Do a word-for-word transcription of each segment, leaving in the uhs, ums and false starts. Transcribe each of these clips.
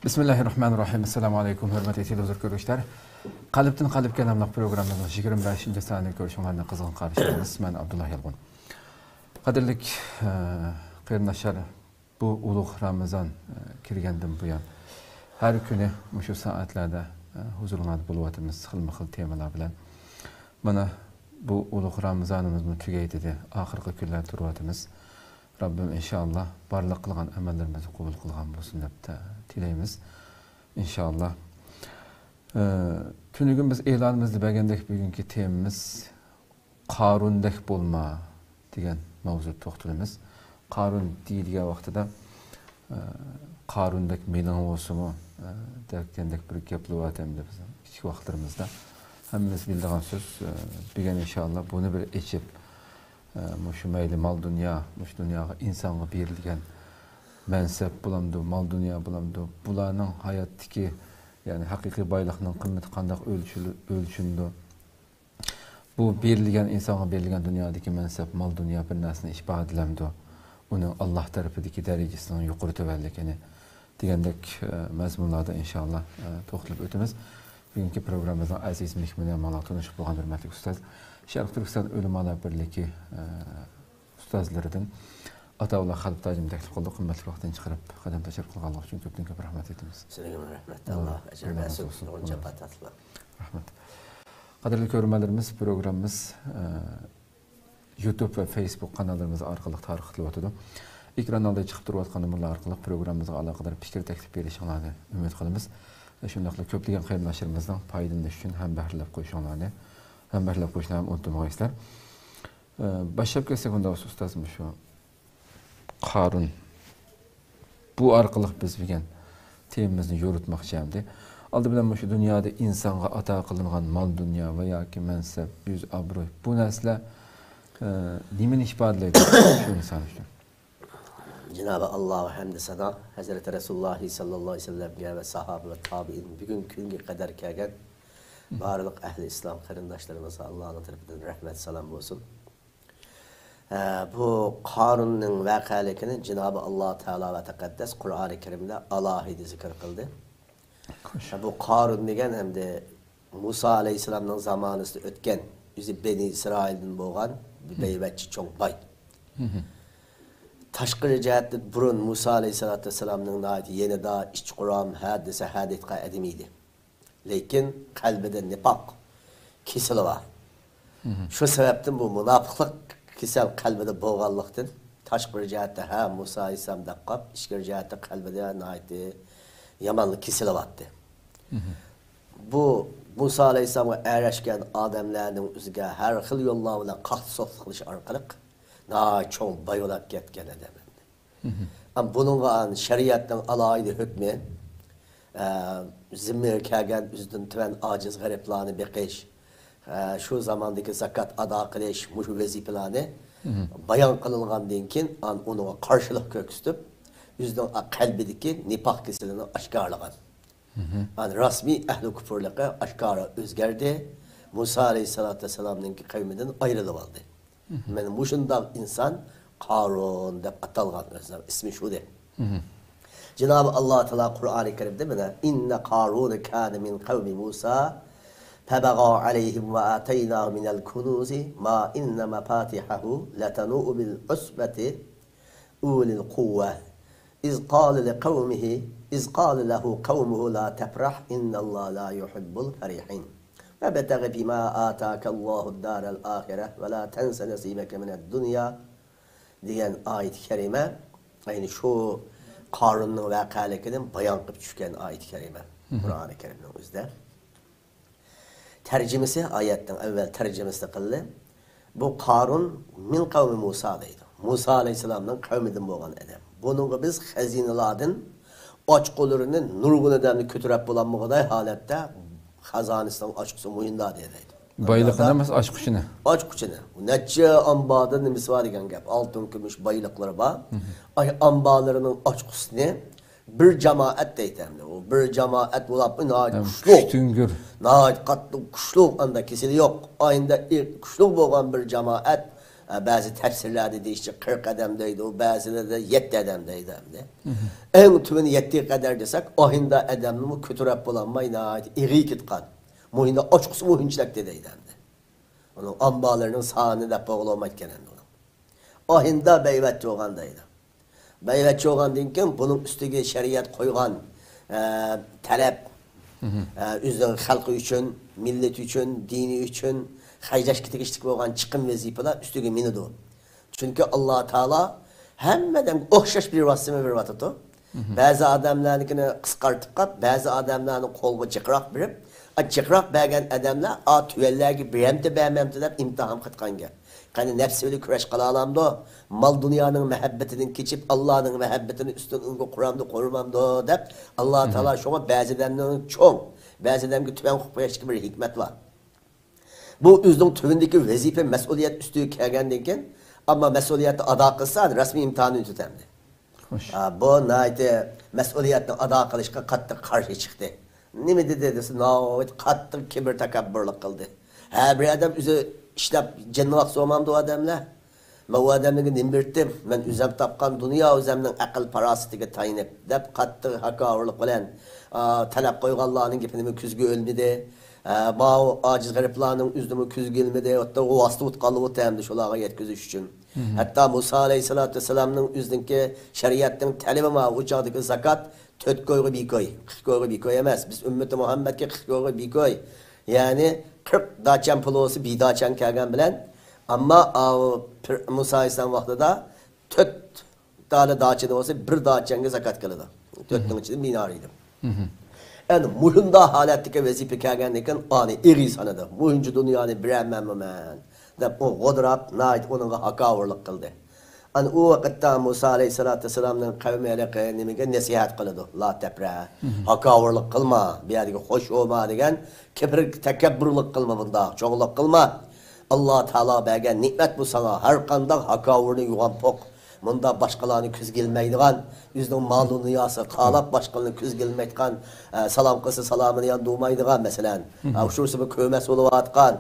بىسمىللاھىررەھمانىررەھىم. ئەسسالامۇ ئەلەيكۇم، ھۆرمەتلىك تېلېۋىزور كۆرگۈچىلەر. قەلبتىن قەلبكە ناملىق پروگراممىمىزنىڭ يىگىرمە بەشىنچى سانىنى كۆرۈشۈڭلارنى قىزغىن قارشى ئالىمىز. مەن ئابدۇللا يالقۇن. قەدىرلىك، ئە، قېرىنداشلار، بۇ ئۇلۇغ رامىزان، ئە، كىرگەندىن بۇيان، ھەر كۈنى مۇشۇ سائەتلەردە، ئە، ھۇزۇرۇڭلاردا بولۇۋاتىمىز، خىلمۇ خىل تېمىلار بىلەن. مانا، بۇ ئۇلۇغ رامىزانىمىزمۇ تۈگەيتتى، ئاخىرقى كۈنلەردە تۇرۇۋاتىمىز. رەببىم ئىنشائاللا بارلىق قىلغان ئەمەللىرىمىزنى قوبۇل قىلغان بولسۇن دەپ تە-، تىلەيمىز. ئىنشائاللا. ئە، تۈنۈگۈن بىز ئېلانىمىزدا بەرگەندەك بۈگۈنكى تېمىمىز قاروندەك بولما دېگەن ماۋزۇدا توختىلىمىز. قارون دېيىلگەن ۋاقتىدا، ئە، قاروندەك مېلىڭ بولسىمۇ، ئە، دەگەندەك بىر گەپلەر بار ئەمدى بىزنىڭ كىچىك ۋاقىتلىرىمىزدا. ھەممىمىز بىلىدىغان سۆز. ئە، بۈگۈن ئىنشائاللا بۇنى بىر ئېچىپ، ئە، مۇشۇ مەيلى مال دۇنيا، مۇشۇ دۇنياغا ئىنسانغا بېرىلگەن مەنسەپ بولامدۇ، مال دۇنيا بولامدۇ، بۇلارنىڭ ھاياتتىكى، يەنى ھەقىقىي بايلىقنىڭ قىممىتى قانداق ئۆلچىلى-، ئۆلچىنىدۇ؟ بۇ بېرىلگەن، ئىنسانغا بېرىلگەن دۇنيادىكى مەنسەپ، مال دۇنيا بىر نەرسىنى ئىپادىلەمدۇ؟ ئۇنىڭ ئاللاھ تەرىپىدىكى دەرىجىسىنىڭ يۇقىرى تۆۋەنلىكىنى دېگەندەك، ئە، مەزمۇنلاردا ئىنشائاللا، ئە، توختىلىپ ئۆتىمىز. بۈگۈنكى پروگراممىمىزنىڭ ئەزىز مېھمىنى ماڭا تونۇشۇپ بولغان ھۆرمەتلىك ئۇستاز، شەرقىي تۈركىستان ئۆلىمالار بىرلىكى، ئە، ئۇستازلىرىدىن ئاتاۋۇللا خەلپە تاجىمنى تەكلىپ قىلدۇق. قىممەتلىك ۋاقتىنى چىقىرىپ، قەدەم تەشرىپ قىلغانلىقى ئۈچۈن كۆپتىن كۆپ رەھمەت ئېيتىمىز. سىلىگىمۇ رەھمەت. ئاللا ئاجر بەرسۇن. نۇرغۇن جاپا تارتىپلا. رەھمەت. قەدىرلىك كۆرۈرمەنلىرىمىز، پروگراممىمىز، ئە، يۇتۇب ۋە فېيسبۇك قاناللىرىمىز ئارقىلىق تارقىتىلىۋاتىدۇ. ئېكران ئالدىدا چىقىپ تۇرۇۋاتقان نومۇرلار ئارقىلىق پروگراممىمىزغا ئالاقىدار پىكىر تەكلىپ بېرىشىڭلارنى ئۈمىد قىلىمىز. شۇنداقلا كۆپلىگەن قېرىنداشلىرىمىزنىڭ پايدىلىنىشى ئۈچۈن ھەمبەھىرلەپ قويۇشۇڭلارنى، ھەمبەھىرلەپ قويۇشنى ھەم ئۇنتۇمىغايسىلەر. ئە، باشلاپ كەتسەك ئۇندا ئۇستاز، مۇشۇ قارۇن. بۇ ئارقىلىق بىز بۈگۈن تېمىمىزنى يورۇتماقچى ئەمدى. ئالدى بىلەن مۇشۇ دۇنيادا ئىنسانغا ئاتا قىلىنغان مال-دۇنيا ۋە ياكى مەنسەپ، يۈز-ئابرۇي، بۇ نەرسىلەر، ئە، نېمىنى ئىپادىلەيدۇ شۇ ئىنسان ئۈچۈن؟ جانابى ئاللاغا ھەمدۇ سانا، ھەزرىتى رەسۇلۇللاھ ساللاللاھۇ ئەلەيھى ۋەسەللەمگە ۋە ساھابە ۋە تابىئىن، بۈگۈنكى كۈنگە قەدەر كەلگەن بارلىق ئەھلى ئىسلام قېرىنداشلىرىمىزغا ئاللانىڭ تەرىپىدىن رەھمەت، سالام بولسۇن. ھە، بۇ قارۇننىڭ ۋەقەلىكىنى جانابى ئاللا تائالا ۋە تەقەددەس قۇرئانى كەرىمدە ئالاھىدە زىكىر قىلدى. خوش. ھە، بۇ قارۇن دېگەن ئەمدى مۇسا ئەلەيھىسسالامنىڭ زامانىسىدا ئۆتكەن، ئۆزى بەنى ئىسرائىلدىن بولغان بىر بەيۋەچچە چوڭ باي. تاشقىرى جەھەتتىن بۇرۇن مۇسا ئەلەيھىسسالاتۇ ۋەسسالامنىڭ ناھايىتى يېنىدا، ئىچ قۇرام، ھە دېسە ھە دەيدىغان ئادىمى ئىدى. لېكىن قەلبىدە نىپاق كېسىلى بار. شۇ سەۋەبتىن بۇ مۇناپىقلىق كېسەل قەلبىدە بولغانلىقتىن، تاشقىرى جەھەتتە ھە مۇسا ئەلەيھىسسالام دەپ قاپ، ئىچكىرى جەھەتتە قەلبىدە ناھايىتى يامانلىق كېسىلى بارتتى. بۇ مۇسا ئەلەيھىسسالامغا ئەگەشكەن ئادەملەرنىڭ ئۆزىگە ھەر خىل يوللار بىلەن قاقتى-سوقتى قىلىش ئارقىلىق ناھايىتى چوڭ باي بولاپ كەتكەن ئادەم ئەمدى. ئەم، بۇنىڭغا شەرىئەتنىڭ ئالاھىدە ھۆكمى، ئە، زىممىگە كەلگەن ئۆزىدىن تۆۋەن ئاجىز غېرىبلارنى بېقىش، ئە، شۇ زاماندىكى زاكات ئادا قىلىش، مۇشۇ ۋەزىپىلەرنى بايان قىلىنغاندىن كېيىن، ئان-، ئۇنىڭغا قارشىلىق كۆرسىتىپ، ئۆزىنىڭ قەلبىدىكى نىپاق كېسىلىنى ئاشكارىلىغان. ئان رەسمىي ئەھلى كۇپۇرلۇقى ئاشكارا ئۆزگەردى. مۇسا ئەلەيھىسسالاتۇ ۋەسسالامنىڭكى قەۋمىدىن ئايرىلىۋالدى. مانا مۇشۇنداق ئىنسان قارۇن دەپ ئاتالغان، ئۆزىنىڭ ئىسمى شۇ دەپ. جانابى ئاللا تائالا قۇرئانى كەرىمدە مانا، إن قارون كان من قوم موسى فبغى عليهم وآتيناه من الكنوز ما إن مفاتحه لتنوء بالعصبة أولي القوة إذ قال لقومه، إذ قال له قومه لا تفرح إن الله لا يحب الفرحين. وابتغ فيما آتاك الله الدار الآخرة ولا تنس نصيبك من الدنيا دېگەن ئايەت كەرىمە، ئەينى شۇ قارۇننىڭ ۋەقەلىكىنى بايان قىلىپ چۈشكەن ئايەت كەرىمە، قۇرئانى كەرىمنىڭ ئۆزىدە. تەرجىمىسى، ئايەتنىڭ ئەۋۋەل تەرجىمىسىنى قىلدى. بۇ قارۇن مىن قەۋمى مۇسا دەيدۇ. مۇسا ئەلەيھىسسالامنىڭ قەۋمىدىن بولغان ئادەم. بۇنىڭغا بىز خەزىنىلەردىن ئاچقۇلىرىنى نۇرغۇن ئادەمنى كۆتۈرۈپ بولالمىغۇدەك ھالەتتە خازانىسىنىڭ ئاچقۇسى مۇھىمدا دەيدۇ. بايلىقىنى ئەمەس، ئاچقۇچىنى. ئاچقۇچىنى. نەچچە ئامباردا نېمىسى بار دېگەن گەپ. ئالتۇن، كۈمۈش بايلىقلىرى بار. ئاي ئامبارلىرىنىڭ ئاچقۇسىنى بىر جامائەت دەيتتى ئەمدى. ئۇ بىر جامائەت بولۇپ، ناھايىتى كۈچلۈك. كۈچتۈڭگۈر. ناھايىتى قاتتىق كۈچلۈك، ئاندا كېسىلى يوق. ئاينىدا كۈچلۈك بولغان بىر جامائەت، ئە، بەزى تەپسىرلەردە دېيىشىچە قىرىق ئادەم دەيدۇ، بەزىلەردە يەتتە ئادەم دەيدۇ ئەمدى. ئەڭ تۆۋىنى يەتتە قەدەر دېسەك، ئاھىندە ئادەمنىمۇ كۆتۈرەپ بولالماي ناھايىتى ئېغىر كېتىدىغان. مۇھىندا ئاچقۇسى مۇھىنچىلەك دەيدۇ ئەمدى. ئۇنىڭ ئامبارلىرىنىڭ سانى دەپ بولغىلى بولمايدىكەن ئەمدى ئۇنىڭ. ئاھىندە بەيۋەت چوغان دەيدۇ. بەيۋەت چوغاندىن كېيىن بۇنىڭ ئۈستىگە شەرىئەت قويغان، ئە، تەلەپ، ئە، ئۆزىنىڭ خەلقى ئۈچۈن، مىللىتى ئۈچۈن، دىنى ئۈچۈن خەجلەشكە تېگىشلىك بولغان چىقىم ۋەزىپىلەر ئۈستىگە مىنىدۇ. چۈنكى ئاللا تائالا ھەممە ئادەمگە ئوخشاش بىر ۋاسىتىنى بېرىۋاتىدۇ. بەزى ئادەملەرنىڭكىنى قىسقارتىپ قاپ، بەزى ئادەملەرنىڭ قولىغا جىقراق بېرىپ، ئا، جىقراق بەرگەن ئادەملەر ئا تۆۋەنلەرگە بېرەمتى، بەرمەمتى دەپ ئىمتىھان قىلىدىغان گەپ. قېنى، نەپسى بىلەن كۈرەش قىلالايدۇ؟ مال دۇنيانىڭ مەھەببىتىدىن كېچىپ، ئاللانىڭ مەھەببىتىنى ئۈستۈن ئۇنىڭغا قۇرامدۇ، قۇرمامدۇ دەپ، ئاللا تائالا شۇڭا بەزى ئادەمنىڭ چوڭ، بەزى ئادەمگە تۆۋەن قىلىپ قويۇشتىكى بىر ھېكمەت بار. بۇ ئۆزىنىڭ تۆۋىنىدىكى ۋەزىپە، مەسئۇلىيەت ئۈستىگە كەلگەندىن كېيىن، ئەمما مەسئۇلىيەتنى ئادا قىلسا، رەسمىي ئىمتىھاندىن ئۆتەمدى. خوش. ئا، بۇ ناھايىتى مەسئۇلىيەتنى ئادا قىلىشقا قاتتىق قارشى چىقتى. نېمە دېدى دېسە، ناھايىتى قاتتىق كىبىر تەكەببۇرلۇق قىلدى. ھە، بىر ئادەم ئۆزى ئىشلەپ جېنىنى ۋاقىت سومامدۇ ئادەملەر؟ مەن ئۇ ئادەملەرگە نېمە بېرىتتىم؟ مەن ئۆزۈم تاپقان دۇنيا ئۆزۈمنىڭ ئەقىل پاراسىتىگە تايىنىپ، دەپ قاتتىق ھاكاۋۇرلۇق بىلەن، ئا، تەلەپ قويغانلارنىڭ گېپىنىمۇ كۆزگە ئىلمىدى. ئا، ماۋۇ ئاجىز غېرىبلارنىڭ ئۆزىنىمۇ كۆزگە ئىلمىدى. ھەتتا ئۇ ۋاسىتە تۇتقانلىقى ئەمدى شۇلارغا يەتكۈزۈش ئۈچۈن. ھەتتا مۇسا ئەلەيھىسسالاتۇ ۋەسسالامنىڭ ئۆزىنىڭكى شەرىئەتنىڭ تەلىپى بار، ئۇ چاغدىكى زاكات تۆت كويغا بىر كوي، قىرىق كويغا بىر كوي ئەمەس. بىز ئۈممىتى مۇھەممەدكە قىرىق كويغا بىر كوي، يەنى قىرىق داچەن پۇل بولسا بىر داچەن كەلگەن بىلەن، ئەمما ئاۋۇ پىر-، مۇسا ئەلەيھىسسالام ۋاقتىدا تۆت دانە داچىنى بولسا بىر داچەنگە زاكات كېلىدۇ. تۆتنىڭ ئىچىدە مىنار ئىدى. ئەنە مۇشۇنداق ھالەتتىكى ۋەزىپە كەلگەندىن كېيىن ئانى ئېغىر سانىدى. مۇشۇنچە دۇنيانى بېرەلمەممەن دەپ ئۇ غودراپ، ناھايىتى ئۇنىڭغا ھاكاۋۇرلۇق قىلدى. ئەنە ئۇ ۋاقىتتا مۇسا ئەلەيھىسسالاتۇ ۋەسسالامنىڭ قەۋمى ھېلىقى نېمىگە نەسىھەت قىلىدۇ، لا تەپرە، ھاكاۋۇرلۇق قىلما، بۇ يەردىكى خوش بولما دېگەن، كىبىر، تەكەببۇرلۇق قىلما، بۇنداق چوڭلۇق قىلما. ئاللا تائالا بەرگەن نېمەت بۇ ساڭا، ھەر قانداق ھاكاۋۇرنى يۇغان پوق، مۇنداق باشقىلارنى كۆزگە ئىلمەيدىغان، ئۆزىنىڭ مال دۇنياسىغا قاراپ باشقىلارنى كۆزگە ئىلمەيدىغان، ئە، سالام قىلسا سالامىنى ياندۇرمايدىغان، مەسىلەن، ئە، ئۇچرىسىمۇ كۆرمەس بولۇۋاتقان،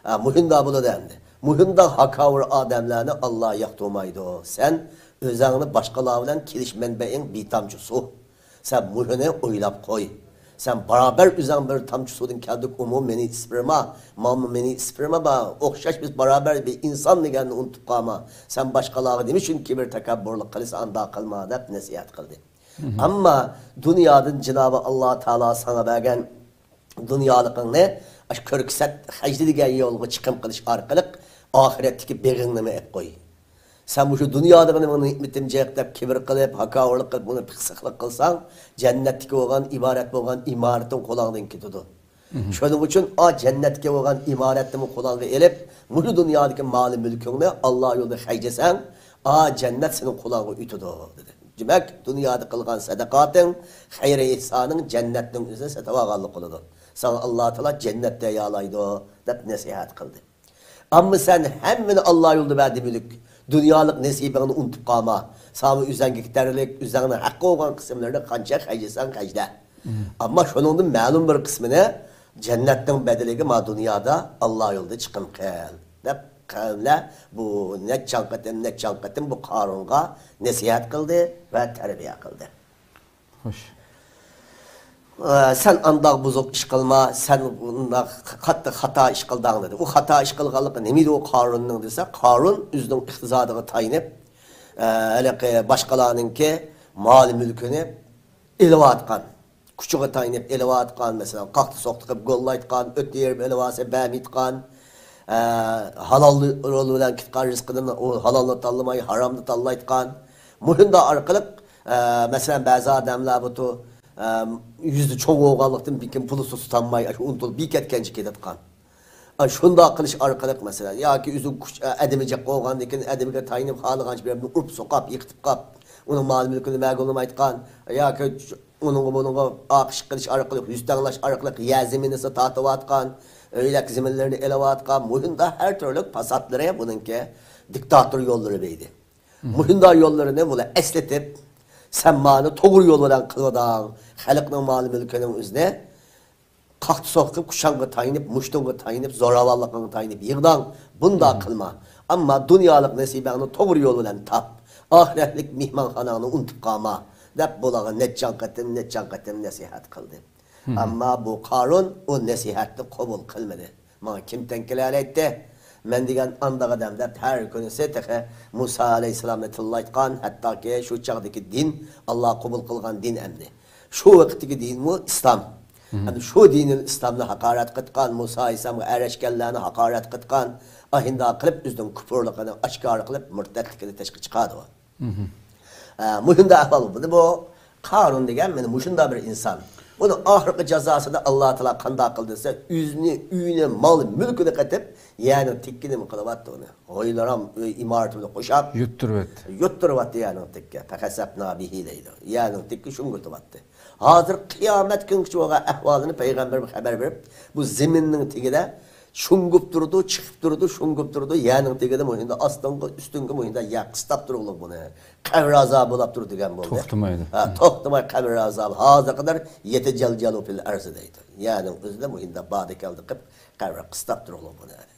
ئە، مۇشۇنداق بولىدۇ ئەمدى. مۇشۇنداق ھاكاۋۇر ئادەملەرنى ئاللا ياقتۇرمايدۇ. سەن ئۆزۈڭنى باشقىلار بىلەن كېلىش مەنبەيىڭ بىر تامچە سۇ. سەن مۇشۇنى ئويلاپ قوي. سەن بارابەر ئۆزۈڭ بىر تامچە سۇدىن كەلدىك، ئۇمۇ مېنى ئىسپىرما، ماڭىمۇ مېنى ئىسپىرما بار. ئوخشاش بىز بارابەر بىر ئىنسان دېگەننى ئۇنتۇپ قالما. سەن باشقىلارغا نېمە ئۈچۈن كىبىر تەكەببۇرلۇق قىلىسەن، ئانداق قىلما دەپ نەسىھەت قىلدى. ئەمما دۇنيادىن جىنابى ئاللا تائالا ساڭا بەرگەن دۇنيالىقىڭنى ئاشۇ كۆركىسەت خەجلىدىگەن يولغا چىقىم قىلىش ئارقىلىق ئاخىرەتتىكى بېغىڭنىمۇ ئېلىپ قوي. سەن مۇشۇ دۇنيادىغىنى ماڭا نېمىتىم جىق دەپ كىبىر قىلىپ، ھاكاۋۇرلۇق قىلىپ، بۇنى پىخسىقلىق قىلساڭ، جەننەتتىكى بولغان ئىبارەت بولغان ئىمارىتىڭ قولۇڭدىن كېتىدۇ. شۇنىڭ ئۈچۈن ئا جەننەتتىكى بولغان ئىمارەتنىمۇ قولۇڭغا ئېلىپ، مۇشۇ دۇنيادىكى مالى مۈلكۈڭنى ئاللا يولىدا خەجلىسەڭ، ئا جەننەت سېنىڭ قولۇڭغا ئۆتىدۇ، دېدى. دېمەك، دۇنيادا قىلغان سەدىقاتىڭ، خەير ئېھسانىڭ جەننەتنىڭ ئۆزىنى سېتىۋالغانلىق قىلىدۇ. ساڭا ئاللا تائالا جەننەتتە ھايالايدۇ، دەپ نەسىھەت قىلدى. ئەمما سەن ھەممىنى ئاللا يولىدا بەردى مۈلۈك، دۇنيالىق نېسىبىڭنى ئۇنتۇپ قالما. ساڭا ئۆزۈڭگە كېتەرلىك، ئۆزۈڭنىڭ ھەققى بولغان قىسىملىرىنى قانچە خەجلىسەڭ خەجلە. ئەمما شۇنىڭدىن مەلۇم بىر قىسمىنى جەننەتنىڭ بەدىلىگە ما دۇنيادا ئاللا يولىدا چىقىم قىل، دەپ قەۋملەر بۇ نەچچان قېتىم، نەچچان قېتىم بۇ قارۇنغا نەسىھەت قىلدى ۋە تەربىيە قىلدى. خوش. ئە، سەن ئانداق بۇزۇق ئىش قىلما، سەن ئۇنداق قاتتىق خاتا ئىش قىلدىڭ، دېدى. ئۇ خاتا ئىش قىلغانلىقى نېمە ئىدى ئۇ قارۇننىڭ دېسە، قارۇن ئۆزىنىڭ ئىقتىسادىغا تايىنىپ، ئە، ھېلىقى باشقىلارنىڭكى مال مۈلكىنى ئېلىۋاتقان، كۈچىگە تايىنىپ ئېلىۋاتقان، مەسىلەن، قاقتى سوقتى قىلىپ گوللايتقان، ئۆتنە يېرىپ ئېلىۋالسا بەرمەيتقان، ئە، ھالال يول بىلەن كېتىدىغان رىزقىدىن ئۇ ھالالنى تاللىماي، ھارامنى تاللايتقان. مۇشۇنداق ئارقىلىق، ئە، مەسىلەن، بەزى ئادەملەر بۇ، ئە، يۈزى چوڭ بولغانلىقتىن بىكىم پۇلى تۇتالماي، ئاشۇ ئۇنتۇلۇپ بىر كەتكەنچە كېتىدىغان. ئا، شۇنداق قىلىش ئارقىلىق، مەسىلەن، ياكى ئۆزى كۈچ، ئە، ئادىمى جىق بولغاندىن كېيىن ئادىمىگە تايىنىپ خالىغانچە بىر ئۇرۇپ سوقاپ، يىقىتىپ قاپ، ئۇنىڭ مال مۈلكىنى مەگۈلىمايتقان ياكى ئۇنىڭغا بۇنىڭغا ئاقىشىق قىلىش ئارقىلىق، يۈز تەڭلەش ئارقىلىق يەر زېمىنىسى تارتىۋاتقان، ئۆيلەك زېمىنلىرىنى ئېلىۋاتقان، مۇشۇنداق ھەر تۈرلۈك پاساتلىرى بۇنىڭكى دىكتاتور يوللىرى دەيدۇ. مۇشۇنداق يوللىرىنى بۇلار ئەسلىتىپ، سەن مانى توغرا يول بىلەن قىلىۋاتاڭ، خەلقنىڭ مالى مۈلكىنىڭ ئۆزىنى قاقتى سوقۇپ، كۈچۈڭگە تايىنىپ، مۇشتۇڭغا تايىنىپ، زوراۋانلىقىڭغا تايىنىپ يىغداڭ، بۇنداق قىلما. ئەمما دۇنيالىق نېسىبەڭنى توغرا يول بىلەن تاپ، ئاخىرەتلىك مېھمانخاناڭنى ئۇنتۇپ قالما، دەپ بۇلارغا نەچچەن قېتىم، نەچچەن قېتىم نەسىھەت قىلدى. ئەمما بۇ قارۇن ئۇ نەسىھەتنى قوبۇل قىلمىدى. ماڭا كىم تەڭ كېلەلەيتتى؟ مەن دېگەن ئانداق ئادەم دەپ ھەر كۈنىسى تېخى مۇسا ئەلەيھىسسالامنى تىللايتقان، ھەتتاكى شۇ چاغدىكى دىن، ئاللا قوبۇل قىلغان دىن ئەمدى. شۇ ۋاقىتتىكى دىنمۇ ئىسلام. ئەمدى شۇ دىنىل ئىسلامنى ھاقارەت قىلىدىغان، مۇسا ئەلەيھىسسالامغا ئەگەشكەنلەرنى ھاقارەت قىلىدىغان، ئاھىندا قىلىپ ئۆزىنىڭ كۇپۇرلۇقىنى ئاشكارا قىلىپ، مۇرتەتلىكىنى تېشىغا چىقاردى. ئە، مۇشۇنداق ئەھۋال بولدى. بۇ قارۇن دېگەن مانا مۇشۇنداق بىر ئىنسان. بۇنى ئاخىرقى جازاسىدا ئاللا تائالا قانداق قىلدى دېسە، ئۆزىنى، ئۆيىنى، مال مۈلكىنى قېتىپ، يەرنىڭ تېكىنىمۇ قىلىۋەتتى ئۇنى. ھويلىرام، ئۆي ئىمارىتىنى قوشاپ، يۇتتۇرۇۋەتتى. يۇتتۇرۇۋەتتى يەرنىڭ تېكىگە. فەخەسەفنا بىھى دەيدۇ. يەرنىڭ تېكى شۇڭغۇتۇۋەتتى. ھازىر قىيامەت كۈنگىچە بولغان ئەھۋالىنى پەيغەمبەرمۇ خەۋەر بېرىپ، بۇ زېمىننىڭ تېگىدە شۇڭغۇپ تۇرىدۇ، چىقىپ تۇرىدۇ، شۇڭغۇپ تۇرىدۇ، يەرنىڭ تېگىدە مۇھىندا ئاستىنقى، ئۈستۈنكى مۇھىندا يەر قىستاپ تۇرۇقلۇق بۇنى. قەبرە ئازابى بولاپ تۇرىدىكەن بۇ. توختىمايدۇ. ھە، توختىماي قەبرە ئازابى. ھازىرغا قەدەر يەتەجەلجەلۇ فىل ئەرزى دەيدۇ. يەرنىڭ ئۆزىدە مۇھىندا باردى كەلدى قىلىپ قەبرە قىستاپ تۇرۇقلۇق بۇنى دەيدۇ.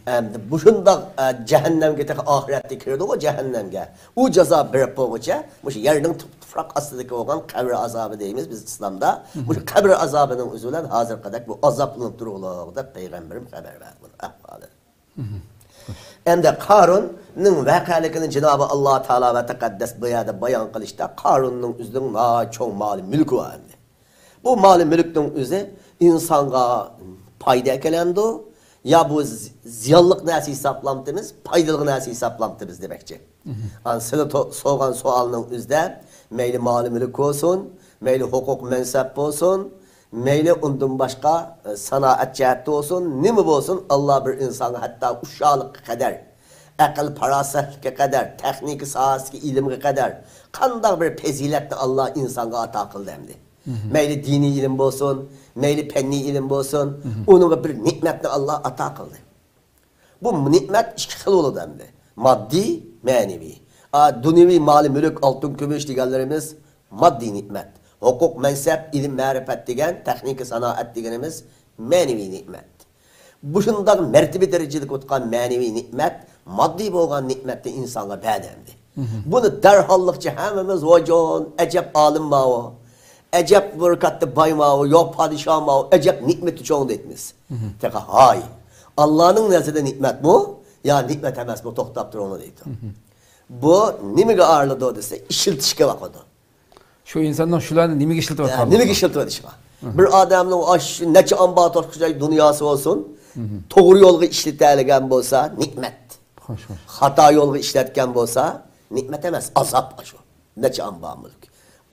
ئەمدى مۇشۇنداق، ئە، جەھەننەمگە تېخى ئاخىرەتتە كىرىدىغۇ جەھەننەمگە. ئۇ جازا بېرىپ بولغۇچە مۇشۇ يەرنىڭ تۇپ-، تۇپراق ئاستىدىكى بولغان قەبرە ئازابى دەيمىز بىز ئىسلامدا. مۇشۇ قەبرە ئازابىنىڭ ئۆزى بىلەن ھازىرقىدەك بۇ ئازابلىنىپ تۇرۇقلۇق دەپ پەيغەمبىرىم خەۋەر بەردى بۇنىڭ ئەھۋالىنى. ئەمدى قارۇننىڭ ۋەقەلىكىنى جانابى ئاللا تائالا ۋە تەقەددەس بۇ يەردە بايان قىلىشتا، قارۇننىڭ ئۆزىنىڭ ناھايىتى چوڭ مال مۈلكى بار ئەمدى. بۇ مال مۈلۈكنىڭ ئۆزى ئىنسانغا پايدا ئەكەلەمدۇ؟ يا بۇ زى-، زىيانلىق نەرسە ھېسابلامتىمىز، پايدىلىق نەرسە ھېسابلامتىمىز دېمەكچى. ئان سىلى تو-، سورىغان سوئالنىڭ ئۆزىدە مەيلى مال مۈلۈك بولسۇن، مەيلى ھوقۇق مەنسەپ بولسۇن، مەيلى ئۇندىن باشقا، ئە، سانائەت جەھەتتە بولسۇن، نېمە بولسۇن، ئاللا بىر ئىنسانغا ھەتتا ئۇششاقلىققا قەدەر، ئەقىل پاراسەتلىككە قەدەر، تېخنىكا ساھەسىدىكى ئىلىمگە قەدەر قانداق بىر پەزىلەتنى ئاللا ئىنسانغا ئاتا قىلدى ئەمدى. مەيلى دىنىي ئىلىم بولسۇن، مەيلى پەننىي ئىلىم بولسۇن، ئۇنىڭغا بىر نېمەتنى ئاللا ئاتا قىلدى. بۇ نېمەت ئىككى خىل بولىدۇ ئەمدى. ماددىي، مەنىۋى. ئا، دۇنيىۋى مالى مۈلۈك، ئالتۇن، كۈمۈش دېگەنلىرىمىز ماددىي نېمەت. ھوقۇق، مەنسەپ، ئىلىم، مەرىپەت دېگەن، تېخنىكا، سانائەت دېگىنىمىز مەنىۋى نېمەت. مۇشۇنداق مەرتىبە دەرىجىدە ئۆتكەن مەنىۋى نېمەت، ماددىي بولغان نېمەتنى ئىنسانغا بەردى ئەمدى. بۇنى دەرھاللىقچە ھەممىمىز، ۋاجان، ئەجەب ئالىم ماۋۇ، ئەجەب بىر كاتتا باي ماۋۇ، يا پادىشاھ ماۋۇ، ئەجەب نېمىتى چوڭ دەيمىز. تېخى ھاي، ئاللانىڭ نەزىرىدە نېمەتمۇ يا نېمەت ئەمەسمۇ، توختاپ تۇرۇڭلار دەيدۇ. بۇ نېمىگە ئايرىلىدۇ دېسە، ئىشلىتىشكە باقىدۇ. شۇ ئىنساننىڭ شۇلارنى نېمىگە ئىشلىتىۋاتقانلىقى. نېمىگە ئىشلىتىۋېتىشىغا. بىر ئادەمنىڭ ئاشۇ نەچچە ئامبار توشقۇچاي دۇنياسى بولسۇن، توغرا يولغا ئىشلىتەلىگەن بولسا، نېمەت. خوش، خوش. خاتا يولغا ئىشلەتكەن بولسا، نېمەت ئەمەس، ئازاب ئاشۇ. نەچچە ئامبار مۈلۈك.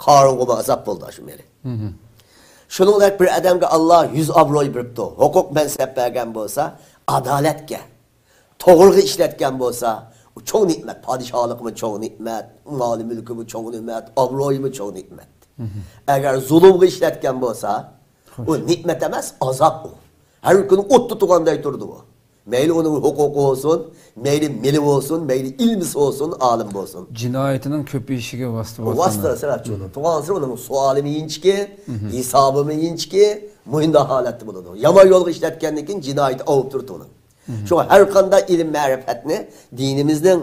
قارۇنغىمۇ ئازاب بولدى ئاشۇ مېرى. شۇنىڭدەك بىر ئادەمگە ئاللا يۈز ئابروي بېرىپتۇ، ھوقۇق مەنسەپ بەرگەن بولسا، ئادالەتكە، توغرىغا ئىشلەتكەن بولسا، ئۇ چوڭ نېمەت، پادىشاھلىقىمۇ چوڭ نېمەت، مالى مۈلكىمۇ چوڭ نېمەت، ئابرويىمۇ چوڭ نېمەت. ئەگەر زۇلۇمغا ئىشلەتكەن بولسا، ئۇ نېمەت ئەمەس، ئازاب ئۇ. ھەر كۈنى ئوتتا تۇرغاندەك تۇرىدۇ ئۇ. مەيلى ئۇنىڭ ھوقۇقى بولسۇن، مەيلى مېلى بولسۇن، مەيلى ئىلمىسى بولسۇن، ئالىم بولسۇن. جىنايىتىنىڭ كۆپىيىشىگە ۋاسىتە بولسا. ۋاسىتە سەۋەبچى بولىدۇ. تۇرغانسېرى ئۇنىڭ سوئالىمۇ ئىنچىكە، ھېسابىمۇ ئىنچىكە، مۇشۇنداق ھالەتتە بولىدۇ. يامان يولغا ئىشلەتكەندىن كېيىن جىنايىتى ئاۋۇپ تۇرىدۇ ئۇنىڭ. شۇڭا ھەر قانداق ئىلىم مەرىپەتنى دىنىمىزنىڭ،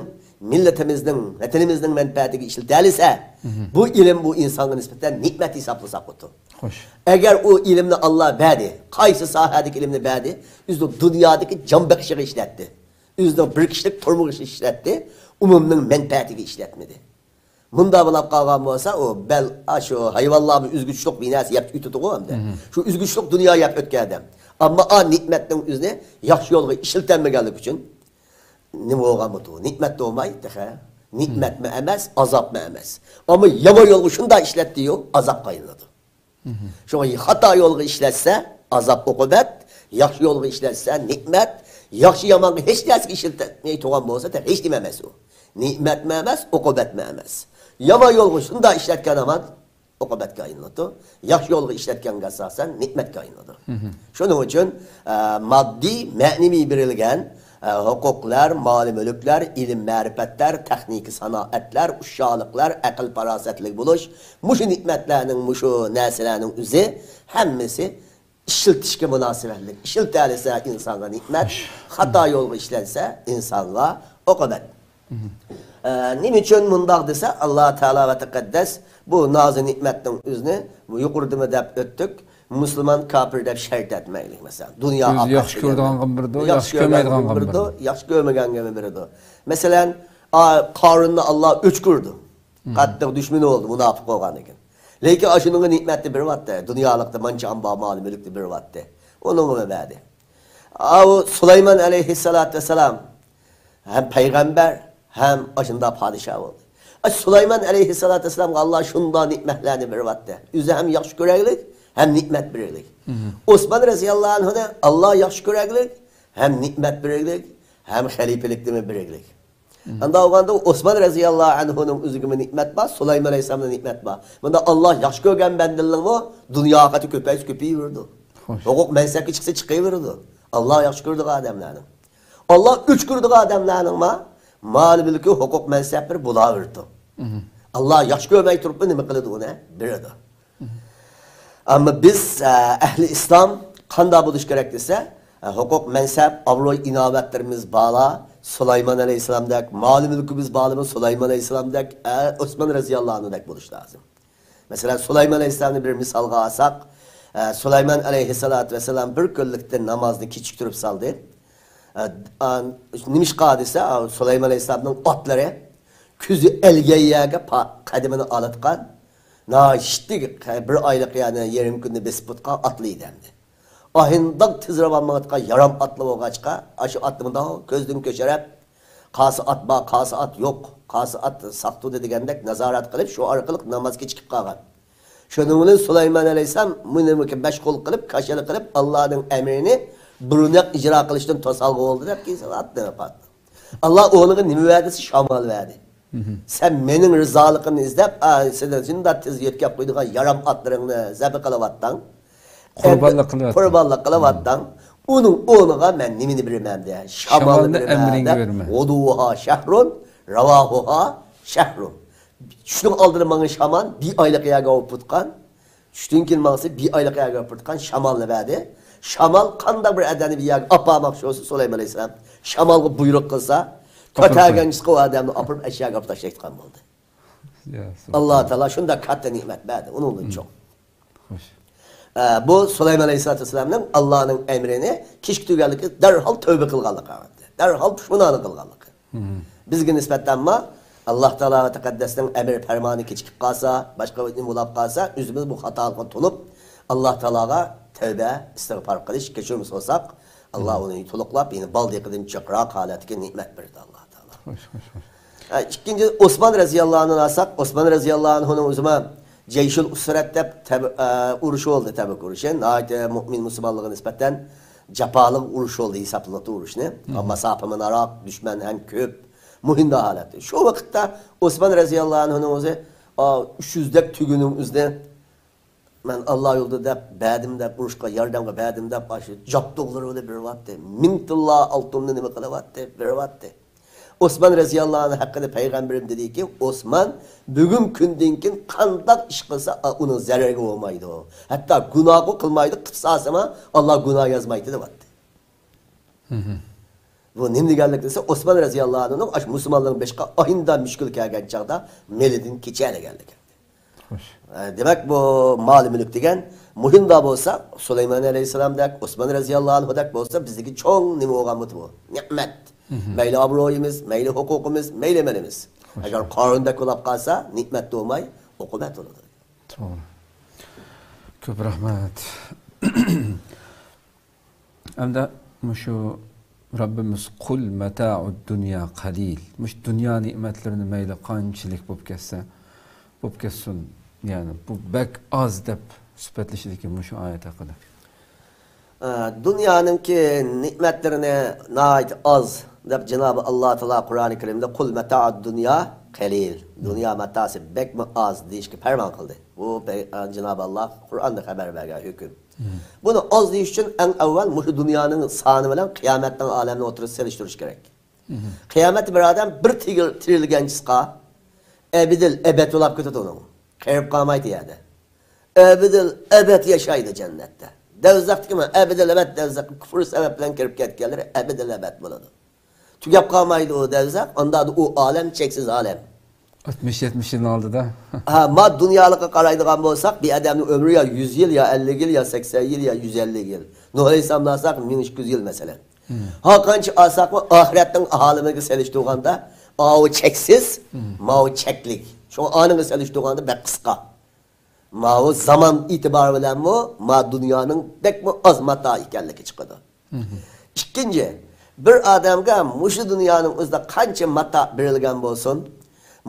مىللىتىمىزنىڭ، ۋەتىنىمىزنىڭ مەنپەئەتىگە ئىشلىتەلىسە، بۇ ئىلىم بۇ ئىنسانغا نىسبەتەن نېمەت ھېسابلىساق بولىدۇ. خوش. ئەگەر ئۇ ئىلىمنى ئاللا بەردى، قايسى ساھەدىكى ئىلىمنى بەردى، ئۆزىنىڭ دۇنيادىكى جان بېقىشىغا ئىشلەتتى. ئۆزىنىڭ بىر كىشىلىك تۇرمۇشىغا ئىشلەتتى، ئومۇمنىڭ مەنپەئەتىگە ئىشلەتمىدى. مۇنداق بولۇپ قالغان بولسا، ئۇ بەل-، ئاشۇ ھايۋانلارمۇ ئۆزگىچىلىك بىر نەرسە يەپ ئۆتىدىغۇ ئەمدى. شۇ ئۆزگىچىلىك دۇنيا يەپ ئۆتكەن ئادەم. ئەمما ئا نېمەتنىڭ ئۆزىنى ياخشى يولغا ئىشلىتەلمىگەنلىكى ئۈچۈن نېمە بولغانمىدۇ؟ نېمەت بولماي تېخى. نېمەتمۇ ئەمەس، ئازابمۇ ئەمەس. ئەمما يامان يولغا شۇنداق ئىشلەتتى-يۇ، ئازابقا ئايلىنىدۇ. شۇڭا خاتا يولغا ئىشلەتسە، ئازاب ئوقۇبەت، ياخشى يولغا ئىشلەتسە، نېمەت، ياخشى يامانغا ھېچ نەرسىگە ئىشلەتمەي تۇرغان بولسا، تېخى ھېچنېمە ئەمەس ئۇ. نېمەتمۇ ئەمەس، ئوقۇبەتمۇ ئەمەس. يامان يولغا شۇنداق ئىشلەتكەن ھامان ئوقۇبەتكە ئايلىنىدۇ. ياخشى يولغا ئىشلەتكەنگە ئاساسەن نېمەتكە ئايلىنىدۇ. شۇنىڭ ئۈچۈن، ئە، ماددىي، مەنىۋى بېرىلگەن، ئە، ھوقۇقلار، مالى مۈلۈكلەر، ئىلىم مەرىپەتلەر، تېخنىكا سانائەتلەر، ئۇششاقلىقلار، ئەقىل پاراسەتلىك بولۇش، مۇشۇ نېمەتلەرنىڭ، مۇشۇ نەرسىلەرنىڭ ئۆزى ھەممىسى ئىشلىتىشكە مۇناسىۋەتلىك. ئىشلىتەلىسە ئىنسانغا نېمەت، خاتا يولغا ئىشلەنسە ئىنسانغا ئوقۇبەت. ئە، نېمە ئۈچۈن مۇنداق دېسە، ئاللا تائالا ۋە تەقەددەس بۇ نازۇ نېمەتنىڭ ئۆزىنى يۇقىرىدىمۇ دەپ ئۆتتۇق، مۇسۇلمان، كاپىر دەپ شەرت ئەتمەيلى. مەسىلەن، دۇنيا ئۆزى ياخشى كۆرىدىغانغىمۇ بېرىدۇ، ياخشى كۆرمەيدىغانغىمۇ بېرىدۇ، ياخشى كۆرمىگەنگىمۇ بېرىدۇ. مەسىلەن، قارۇننى ئاللا ئۆچ كۆردى. قاتتىق دۈشمىنى بولدى، مۇناپىق بولغاندىكىن. لېكىن ئاشۇنىڭغا نېمەتنى بېرىۋاتتى. دۇنيالىقتا مانچە ئامبار مالى مۈلۈكنى بېرىۋاتتى. ئۇنىڭغىمۇ بەردى. ئاۋۇ سۇلايمان ئەلەيھىسسالاتۇ ۋەسسالام ھەم پەيغەمبەر، ھەم ئاشۇنداق پادىشاھ بولدى. ئاشۇ سۇلايمان ئەلەيھىسسالاتۇ ۋەسسالامغا ئاللا شۇنداق نېمەتلەرنى بېرىۋاتتى. ئۆزى ھەم ياخشى كۆرەرلىك، ھەم نېمەت بېرەرلىك. ئوسمان رەزىياللاھۇ ئەنھۇنى ئاللا ياخشى كۆرەرلىك، ھەم نېمەت بېرەرلىك، ھەم خەلىپىلىكنىمۇ بېرەرلىك. ئاندا بولغاندا ئوسمان رەزىياللاھۇ ئەنھۇنىڭ ئۆزىگىمۇ نېمەت بار، سۇلايمان ئەلەيھىسسالامدا نېمەت بار. بۇندا ئاللا ياخشى كۆرگەن بەندىلىرىمۇ دۇنيا قېتى كۆپەيسە كۆپىيىۋېرىدۇ. خوش. ھوقۇق مەنسەپكە چىقسا چىقىۋېرىدۇ. ئاللا ياخشى كۆرىدىغان ئادەملەرنىڭ. ئاللا ئۆچ كۆرىدىغان ئادەملەرنىڭ ما-، مال مۈلكى، ھوقۇق مەنسەپلىرى بولاۋېرىدۇ. ئاللا ياخشى كۆرمەي تۇرۇپمۇ نېمە قىلىدۇ ئۇنى؟ بېرىدۇ. ئەمما بىز، ئە، ئەھلى ئىسلام قانداق بولۇش كېرەك دېسە، ئە، ھوقۇق مەنسەپ، ئابرۇي ئىناۋەتلىرىمىز بارلا، سۇلايمان ئەلەيھىسسالامدەك، مال مۈلكىمىز بارلىمۇ سۇلايمان ئەلەيھىسسالامدەك، ئە، ئوسمان رەزىياللاھۇ ئەنھۇدەك بولۇش لازىم. مەسىلەن، سۇلايمان ئەلەيھىسسالامنى بىر مىسالغا ئالساق، ئە، سۇلايمان ئەلەيھىسسالاتۇ ۋەسسالام بىر كۈنلۈكتە نامازنى كېچىكتۈرۈپ سالدى. ئە، ئا، نېمىشقا دېسە، ئا، سۇلايمان ئەلەيھىسسالامنىڭ ئاتلىرى كۆزى ئەلگەن يەرگە پا-، قەدىمىنى ئالىدىغان، ناھايىتى بىر ئايلىق، يەنى يېرىم كۈندە بېسىپ ئۆتكەن ئاتلار ئىدى ئەمدى. ئاھىنداق تېز راۋان ماڭىدىغان يارام ئاتلار بولغاچقا، ئاشۇ ئاتنى مۇنداق كۆزدىن كۆچۈرۈپ، قايسى ئات بار، قايسى ئات يوق، قايسى ئات ساقتۇدى دېگەندەك نازارەت قىلىپ، شۇ ئارقىلىق ناماز كېچىكىپ قالغان. شۇنىڭ بىلەن سۇلايمان ئەلەيھىسسالام بۇنى مەشغۇل قىلىپ، كاشىلا قىلىپ، ئاللانىڭ ئەمرىنى بۇرۇنراق ئىجرا قىلىشتىن توسالغۇ بولدى دەپ كېيىن ئاتنى يوقاتتى. ئاللا ئۇنىڭغا نېمە بەردى دېسە، شامال بەردى. سەن مېنىڭ رىزالىقىمنى ئىزدەپ، ئا، سېنىڭ شۇنداق تېز يۆتكەپ قويىدىغان يارام ئاتلىرىڭنى زەبە قىلىۋاتتىڭ. قۇربانلىق قىلىۋاتتىڭ. قۇربانلىق قىلىۋاتتىڭ. ئۇنىڭ ئورنىغا مەن نېمىنى بېرىمەن دە؟ شامالنى شامالنى بېرىمەن ئەمرىڭگە دەپ، بېرىمەن. غۇدۇۋۇھا شەھرۇن، رەۋاھۇھا شەھرۇن. چۈشنىڭ ئالدىدا ماڭا شامان بىر ئايلىق يەرگە ئوپۇتقان، چۈشتىن كېيىن ماڭسا بىر ئايلىق يەرگە ئوپۇتقان شامالنى بەردى. شامال قانداق بىر ئادەمنى بىر يەرگە ئاپارماقچى بولسا، سۇلايمان ئەلەيھىسسالام شامالغا بۇيرۇق قىلسا، ئاپىرىپ قويىدۇ. كۆتەرگەنچىسى ئۇ ئادەمنى ئاپىرىپ ئەشەگە ئاپىرىپ تاشلايدىغان بولدى. يا، سۇبھان. ئاللا تائالا شۇنداق كاتتا نېمەت بەردى، ئۇنىڭدىن چوڭ. خوش. ئە، بۇ سۇلايمان ئەلەيھىسسالاتۇ ۋەسسالامنىڭ ئاللانىڭ ئەمرىنى كېچىكتۈرگەنلىكى، دەرھال تەۋبە قىلغانلىقى، دەرھال پۇشمانلىق قىلغانلىقى. بىزگە نىسبەتەنمۇ ئاللا تائالا ۋە تەقەددەسنىڭ ئەمر پەرمانى كېچىكىپ قالسا، باشقا بىر نېمە بولاپ قالسا، ئۆزىمىز بۇ خاتالىقنى تونۇپ، ئاللا تائالاغا تەۋبە، ئىستىغپار قىلىش، كەچۈرۈم سورىساق، ئاللا ئۇنى تولۇقلاپ، يەنە بالدىقىدىن جىقراق ھالەتكە نېمەت بېرىدۇ ئاللا تائالا. خوش، خوش، خوش. ئە، ئىككىنچى، ئوسمان رەزىياللاھۇ ئەنھۇنى ئالساق، ئوسمان رەزىياللاھۇ ئەنھۇنىڭ ئۆزىمۇ جەيشۇل ئۇسرەت دەپ تەب-، ئە، ئۇرۇش بولدى، تەبۇك ئۇرۇشى. ناھايىتى مۆمىن مۇسۇلمانلىقىغا نىسبەتەن جاپالىق ئۇرۇش بولدى ھېسابلىنىدۇ ئۇرۇشنى. مم. ماساپە يىراق، دۈشمەن ھەم كۆپ. مۇھىم ھالەتتە. شۇ ۋاقىتتا ئوسمان رەزىياللاھۇ ئەنھۇنىڭ ئۆزى، ئا، ئۈچ يۈزدەك تۈگىنىڭ ئۆزىنى مەن ئاللا يولىدا دەپ، بەردىم دەپ، ئۇرۇشقا ياردەمگە بەردىم دەپ، ئاشۇ جابدۇقلىرى بىلەن بېرىۋاتتى. مىڭ تىللا ئالتۇننى نېمە قىلىۋاتتى؟ بېرىۋاتتى. ئوسمان رەزىياللاھۇ ئەنھۇ ھەققىدە پەيغەمبىرىم دېدىكى، ئوسمان بۈگۈن كۈندىن كېيىن قانداق ئىش قىلسا، ئۇنىڭ زەرىرىگە بولمايدۇ. ھەتتا گۇناھمۇ قىلمايدۇ، قىلسا ئاللا گۇناھ يازمايدۇ دەۋاتتى. بۇ نېمە دېگەنلىك دېسە، ئوسمان رەزىياللاھۇ ئەنھۇنىڭ ئاشۇ مۇسۇلمانلارنىڭ بېشىغا ئاينىدا مۈشكۈل كەلگەن چاغدا مېلىدىن كېچەلىگەنلىكى. خوش. ئە، دېمەك، بۇ مال مۈلۈك دېگەن مۇھىمدا بولسا، سۇلايمان ئەلەيھىسسالامدەك، ئوسمان رەزىياللاھۇ ئەنھۇدەك بولسا، بىزدىكى چوڭ نېمە بولغان بۇ نېمەت. مەيلى ئابرۇيىمىز، مەيلى ھوقۇقىمىز، مەيلى مېلىمىز. خوش. ئەگەر قارۇندەك بولاپ قالسا، نېمەت بولماي، ئوقۇبەت بولىدۇ. توغرا. كۆپ رەھمەت. ئەمدى مۇشۇ رەببىمىز «قۇل مەتائۇد دۇنيا قەلىل»، مۇشۇ دۇنيا نېمەتلىرىنى مەيلى قانچىلىك بولۇپ كەتسە، بولۇپ كەتسۇن، يەنى بۇ بەك ئاز دەپ سۈپەتلىشىدىكەن مۇشۇ ئايەت ھەققىدە. ئە، دۇنيانىڭكى نېمەتلىرىنى ناھايىتى ئاز دەپ جانابى ئاللا تائالا قۇرئانى كەرىمدە «قۇل مەتائۇد دۇنيا قەلىل»، دۇنيا ماتاسى بەكمۇ ئاز دېيىشكە پەرمان قىلدى. بۇ پەي-، ئە، جانابى ئاللا قۇرئاندا خەۋەر بەرگەن ھۆكۈم. بۇنى ئاز دېيىش ئۈچۈن ئەڭ ئەۋۋەل مۇشۇ دۇنيانىڭ سانى بىلەن قىيامەتنىڭ ئالەمنى ئوتتۇرىسىغا سېلىشتۇرۇش كېرەك. قىيامەتتە بىر ئادەم بىر تىرىل-، تىرىلگەن چىسقا ئەبىدىل ئەبەد بولاپ كېتىدۇ ئۇنىڭ. قېرىپ قالمايدۇ يەردە. ئەبىدىل ئەبەد ياشايدۇ جەننەتتە. دوزاختىكى ئەبەدىل ئەبەد دوزاخقا كۇفر سەۋەب بىلەن كىرىپ كەتكەنلىرى ئەبەدىل ئەبەد بولىدۇ. تۈگەپ قالمايدۇ ئۇ دوزاخ، ئاندىن ئۇ ئالەم چەكسىز ئالەم. ئاتمىش يەتمىش يىلنىڭ ئالدىدا. ھە، ما دۇنيالىققا قارايدىغان بولساق، بىر ئادەمنىڭ ئۆمرى يا يۈز يىل، يا ئەللىك يىل، يا سەكسەن يىل، يا يۈز ئەللىك يىل. نۇھ ئەلەيھىسسالامنى ئالساق، مىڭ ئىككى يۈز يىل مەسىلەن. ھا قانچە ئالساقمۇ، ئاخىرەتنىڭ ئالىمىگە سېلىشتۇرغاندا، ئاۋۇ چەكسىز، ماۋۇ چەكلىك. شۇڭا ئانىڭغا سېلىشتۇرغاندا بەك قىسقا. ماۋۇ زامان ئېتىبارى بىلەنمۇ ما دۇنيانىڭ بەكمۇ ئاز ماتا ئىكەنلىكى چىقىدۇ. ئىككىنچى، بىر ئادەمگە مۇشۇ دۇنيانىڭ ئۆزىدە قانچە ماتا بېرىلگەن بولسۇن،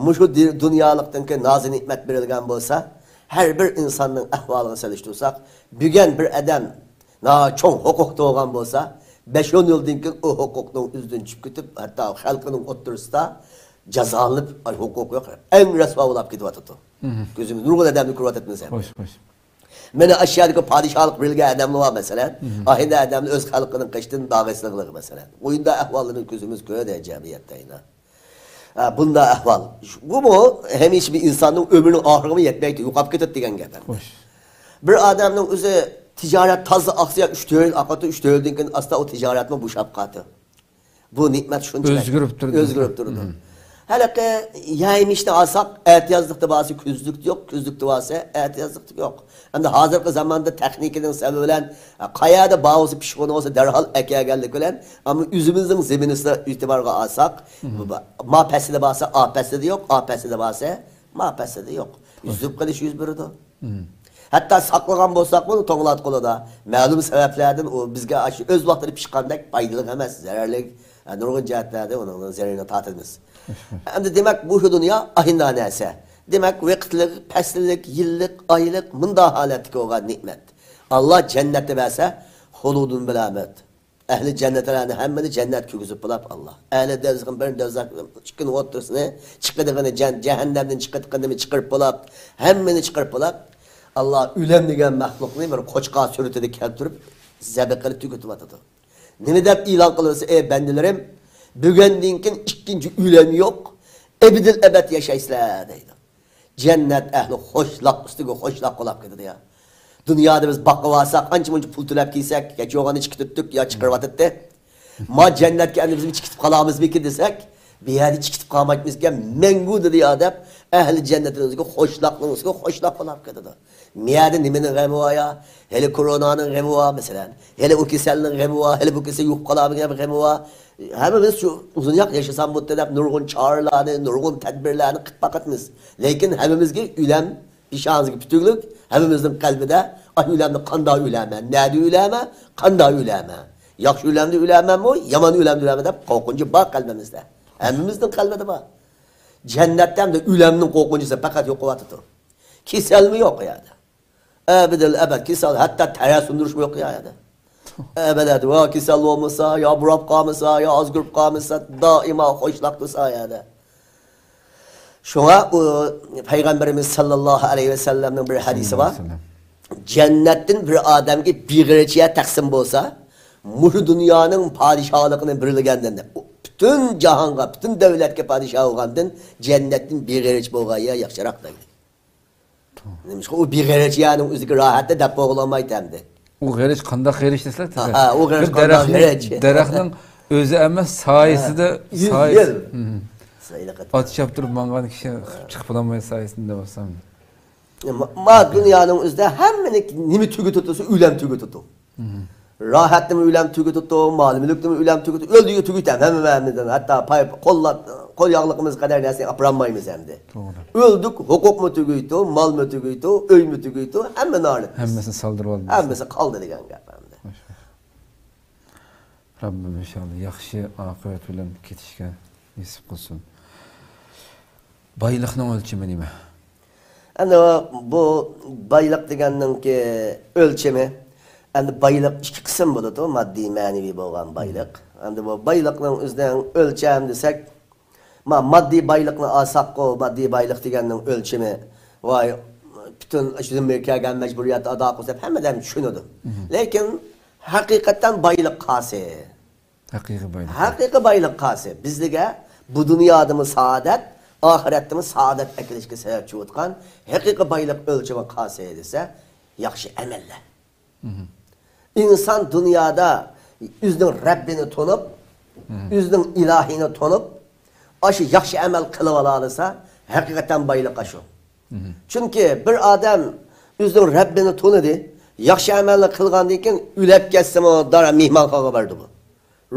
مۇشۇ دى- دۇنيالىقتىن كېيىن نازۇ نېمەت بېرىلگەن بولسا، ھەر بىر ئىنساننىڭ ئەھۋالىغا سېلىشتۇرساق، بۈگۈن بىر ئادەم ناھايىتى چوڭ ھوقۇقتا بولغان بولسا، بەش ئون يىلدىن كېيىن ئۇ ھوقۇقنىڭ ئۆزىدىن چۈشۈپ كېتىپ، ھەتتا خەلقىنىڭ ئوتتۇرىسىدا جازالىنىپ، ئاي، ھوقۇقى يوق، ئەڭ رەسۋا بولۇپ كېتىۋاتىدۇ. كۆزىمىز نۇرغۇن ئادەمنى كۆرۈۋاتىمىز ھەم. خوش، خوش. مانا ئاشۇ يەردىكى پادىشاھلىق بېرىلگەن ئادەملەر بار، مەسىلەن. ئاھىندا ئادەمنى ئۆز خەلقىنىڭ قېشىدىن داغىسىلىغلىق، مەسىلەن. ئۇيۇندا ئەھۋاللىرىنى كۆزىمىز كۆرىدۇ جەمئىيەتتە ئەينا. ھە، بۇنداق ئەھۋال. بۇمۇ ھەمىشە بىر ئىنساننىڭ ئۆمرىنىڭ ئاخىرىغىمۇ يەتمەيدۇ، يوقاپ كېتىدۇ دېگەن گەپ. خوش. بىر ئادەمنىڭ ئۆزى تىجارەت تازا ئاقسا، يا ئۈچ تۆت يىل ئاقىدۇ، ئۈچ تۆت يىلدىن كېيىن ئاستا ئۇ تىجارەتمۇ بوشاپ قالىدۇ. بۇ نېمەت شۇنچىلىك ئۆزگىرىپ تۇرىدۇ. ئۆزگىرىپ تۇرىدۇ. ھېلىقى يەمىشنى ئالساق، ئەتىيازلىقتا بارسا كۈزلۈكتە يوق، كۈزلۈكتە بارسا ئەتىيازلىقتا يوق. ئەمدى ھازىرقى زاماندا تېخنىكىنىڭ سەۋەبى بىلەن، قەيەردە بار بولسا، پىشقان بولسا دەرھال ئەكەلگەنلىك بىلەن، ئەمما ئۆزىمىزنىڭ زېمىنىسىدا ئېتىبارغا ئالساق، ما پەسلىدە بارسا، ئا پەسلىدە يوق، ئا پەسلىدە بارسا، ما پەسلىدە يوق. ئۈزۈپ قېلىش يۈز بېرىدۇ. ھەتتا ساقلىغان بولساقمۇ توڭلاتقۇلىدا مەلۇم سەۋەبلەردىن ئۇ بىزگە ئاشۇ ئۆز ۋاقتىدا پىشقاندەك پايدىلىق ئەمەس، زەرەرلىك، ھە، نۇرغۇن جەھەتلەردە ئۇنىڭ زەرىرىنى تارتىمىز. ئەمدى دېمەك، مۇشۇ دۇنيا ئاھىندا نەرسە. دېمەك، ۋاقىتلىق، پەسىللىك، يىللىق، ئايلىق، مۇنداق ھالەتتىكى بولغان نېمەت. ئاللا جەننەتنى بەرسە، خۇلۇدۇن بىلەمەت. ئەھلى جەننەتلەرنى ھەممىنى جەننەت كىرگۈزۈپ بولاپ ئاللا. ئەھلى دوزاخنى بىرنى دوزاخ ئىككىنى ئوتتۇرىسىنى چىقىدىغىنى جەن-، جەھەننەمدىن چىقىدىغىنىنى چىقىرىپ بولاپ، ھەممىنى چىقىرىپ بولاپ، ئاللا ئۆلەم دېگەن مەخلۇقنى بىر قوچقار سۈرىتىدە كەلتۈرۈپ، زەبە قىلىپ تۈگىتىۋاتىدۇ. نېمە دەپ ئېلان قىلىۋاتىسە، ئەي بەندىلىرىم، بۈگۈندىن كېيىن ئىككىنچى ئۆلەم يوق، ئەبىدىل ئەبەد ياشايسىلەر دەيدۇ. جەننەت ئەھلى خوشلاق ئۈستىگە خوشلاق قولاپ كېتىدۇ يا. دۇنيادا بىز باغقا بارساق، ئانچە مۇنچە پۇل تۆلەپ كىرسەك، كەچۈرگەندە چىقىتىپ، يا چىقىرىۋاتاتتى. ما جەننەتكە ئەمدى بىزمۇ چىقىتىپ قالامىزمىكىن دېسەك، بۇ يەردە چىقىتىپ قالمايمىزكەن، مەڭگۈ دېدى يا دەپ، ئەھلى جەننەتنىڭ ئۆزىگە خوشلاقنىڭ ئۈستىگە خوشلاق قولاپ كېتىدۇ. مىيەدە نېمىنىڭ غېمى بار يا؟ ھېلى كورونانىڭ غېمى بار، مەسىلەن. ھېلى ئۇ كېسەلنىڭ غېمى بار، ھېلى بۇ كېسەل يۇقۇپ قالامدىكەن غېمى بار. ھەممىمىز شۇ ئۇزۇنراق ياشىسام بولدى دەپ نۇرغۇن چارىلەرنى، نۇرغۇن تەدبىرلەرنى قىلىپ باقاتمىز. لېكىن ھەممىمىزگە ئۆلەم پېشانىمىزگە پۈتۈكلۈك، ھەممىمىزنىڭ قەلبىدە، ئاھ، ئۆلەمنى قانداق ئۆلەمەن، نەدە ئۆلەمەن، قانداق ئۆلەمەن؟ ياخشى ئۆلەمدە ئۆلەمەنمۇ، يامان ئۆلەمدە ئۆلەمەن دەپ قورقۇنچى بار قەلبىمىزدە. ھەممىمىزنىڭ قەلبىدە بار. جەننەتتە ئەمدى ئۆلەمنىڭ قورقۇنچىسى پەقەت يوق بولۇۋاتىدۇ. كېسەلمۇ يوق ئۇ يەردە. ئەبەدىل ئەبەد كېسەل، ھەتتا تەرە سۇندۇرۇشمۇ يوق ئۇ يەردە. ئەبەدەت ۋە كېسەل بولمىسا، يا بۇراپ قالمىسا، يا ئازگۇرۇپ قالمىسا، دائىما خوشلاق تۇرسا ئۇ يەردە. شۇڭا ئۇ پەيغەمبىرىمىز ساللاللاھۇ ئەلەيھى ۋەسەللەمنىڭ بىر ھەدىسى بار. جەننەتتىن بىر ئادەمگە بىر غېرىچە يەر تەقسىم بولسا، مۇشۇ دۇنيانىڭ پادىشاھلىقىنى بىرلىگەندىن، پۈتۈن جاھانغا، پۈتۈن دەۋلەتكە پادىشاھ بولغاندىن جەننەتتىن بىر غېرىچ بولغان يەر ياخشىراق دەيدۇ. نېمىشقا ئۇ بىر غېرىچ يەرنىڭ ئۆزىگە راھەتتە دەپ بولغىلىمايتتى ئەمدى. ئۇ غېرىچ قانداق غېرىچ دېسە، ھا، ئۇ غېرىچ بىر قانداق دەرەخنىڭ، غېرىچ؟ دەرەخنىڭ ئۆزى ئەمەس، سايىسىدا، يۈز سايىسى. يىل. سايلىق ئات چاپتۇرۇپ ماڭغان كىشى چىقىپ بولالمايدۇ سايىسىدىن دەپ ئولسام. ما، ما دۇنيانىڭ ئۆزىدە ھەممىنى نېمە تۈگىتىدۇ دېسە، ئۆلەم تۈگىتىدۇ. راھەتنىمۇ ئۆلەم تۈگىتىدۇ، مال مۈلۈكنىمۇ ئۆلەم تۈگىتىدۇ. ئۆلدى تۈگىتەم ھەممە ھەممىدىن. ھەتتا پاي، قوللا، قول ياغلىقىمىز قەدەر نەرسىنى ئاپىرالمايمىز ئەمدى. ئۆلدۇق، ھوقۇقمۇ تۈگىيتۇ، مالمۇ تۈگىيتۇ، ئۆيمۇ تۈگىيتۇ، ھەممىنى ئايرىلىمىز. ھەممىسىنى سالدۇرۇۋالدى. ھەممىسى قالدى دېگەن گەپ ئەمدى. رەببىم ئىنشاللا ياخشى ئاقىۋەت بىلەن كېتىشكە نېسىپ قىلسۇن. بايلىقنىڭ ئۆلچىمى نېمە؟ ئەمدى بۇ بايلىق دېگەننىڭكى ئۆلچىمى، ئەمدى بايلىق ئىككى قىسىم بولىدۇ، ماددىي، مەنىۋى بولغان بايلىق. ئەمدى بۇ بايلىقنىڭ ئۆزىنىڭ ئۆلچەم دېسەك، ما-، ماددىي بايلىقنى ئالساققۇ، ماددىي بايلىق دېگەننىڭ ئۆلچىمى، ۋاي، پۈتۈن شۇ زىممىگە كەلگەن مەجبۇرىيەتنى ئادا قىلسا دەپ ھەممە ئادەم چۈشىنىدۇ. لېكىن ھەقىقەتەن بايلىق قايسى؟ ھەقىقىي بايلىق. ھەقىقىي بايلىق قايسى؟ بىزلىگە بۇ دۇنيادىمۇ سائادەت، ئاخىرەتتىمۇ سائادەت ئەكېلىشكە سەۋەبچى بولىدىغان ھەقىقىي بايلىق ئۆلچىمى قايسى دېسە، ياخشى ئەمەللەر. ئىنسان دۇنيادا ئۆزىنىڭ رەببىنى تونۇپ، ئۆزىنىڭ ئىلاھىنى تونۇپ، ئاشۇ ياخشى ئەمەل قىلىۋالالىسا، ھەقىقەتەن بايلىق ئاشۇ. چۈنكى بىر ئادەم ئۆزىنىڭ رەببىنى تونۇدى، ياخشى ئەمەلنى قىلغاندىن كېيىن ئۆلۈپ كەتسىمۇ دارا مېھمانخانىغا بارىدۇ بۇ.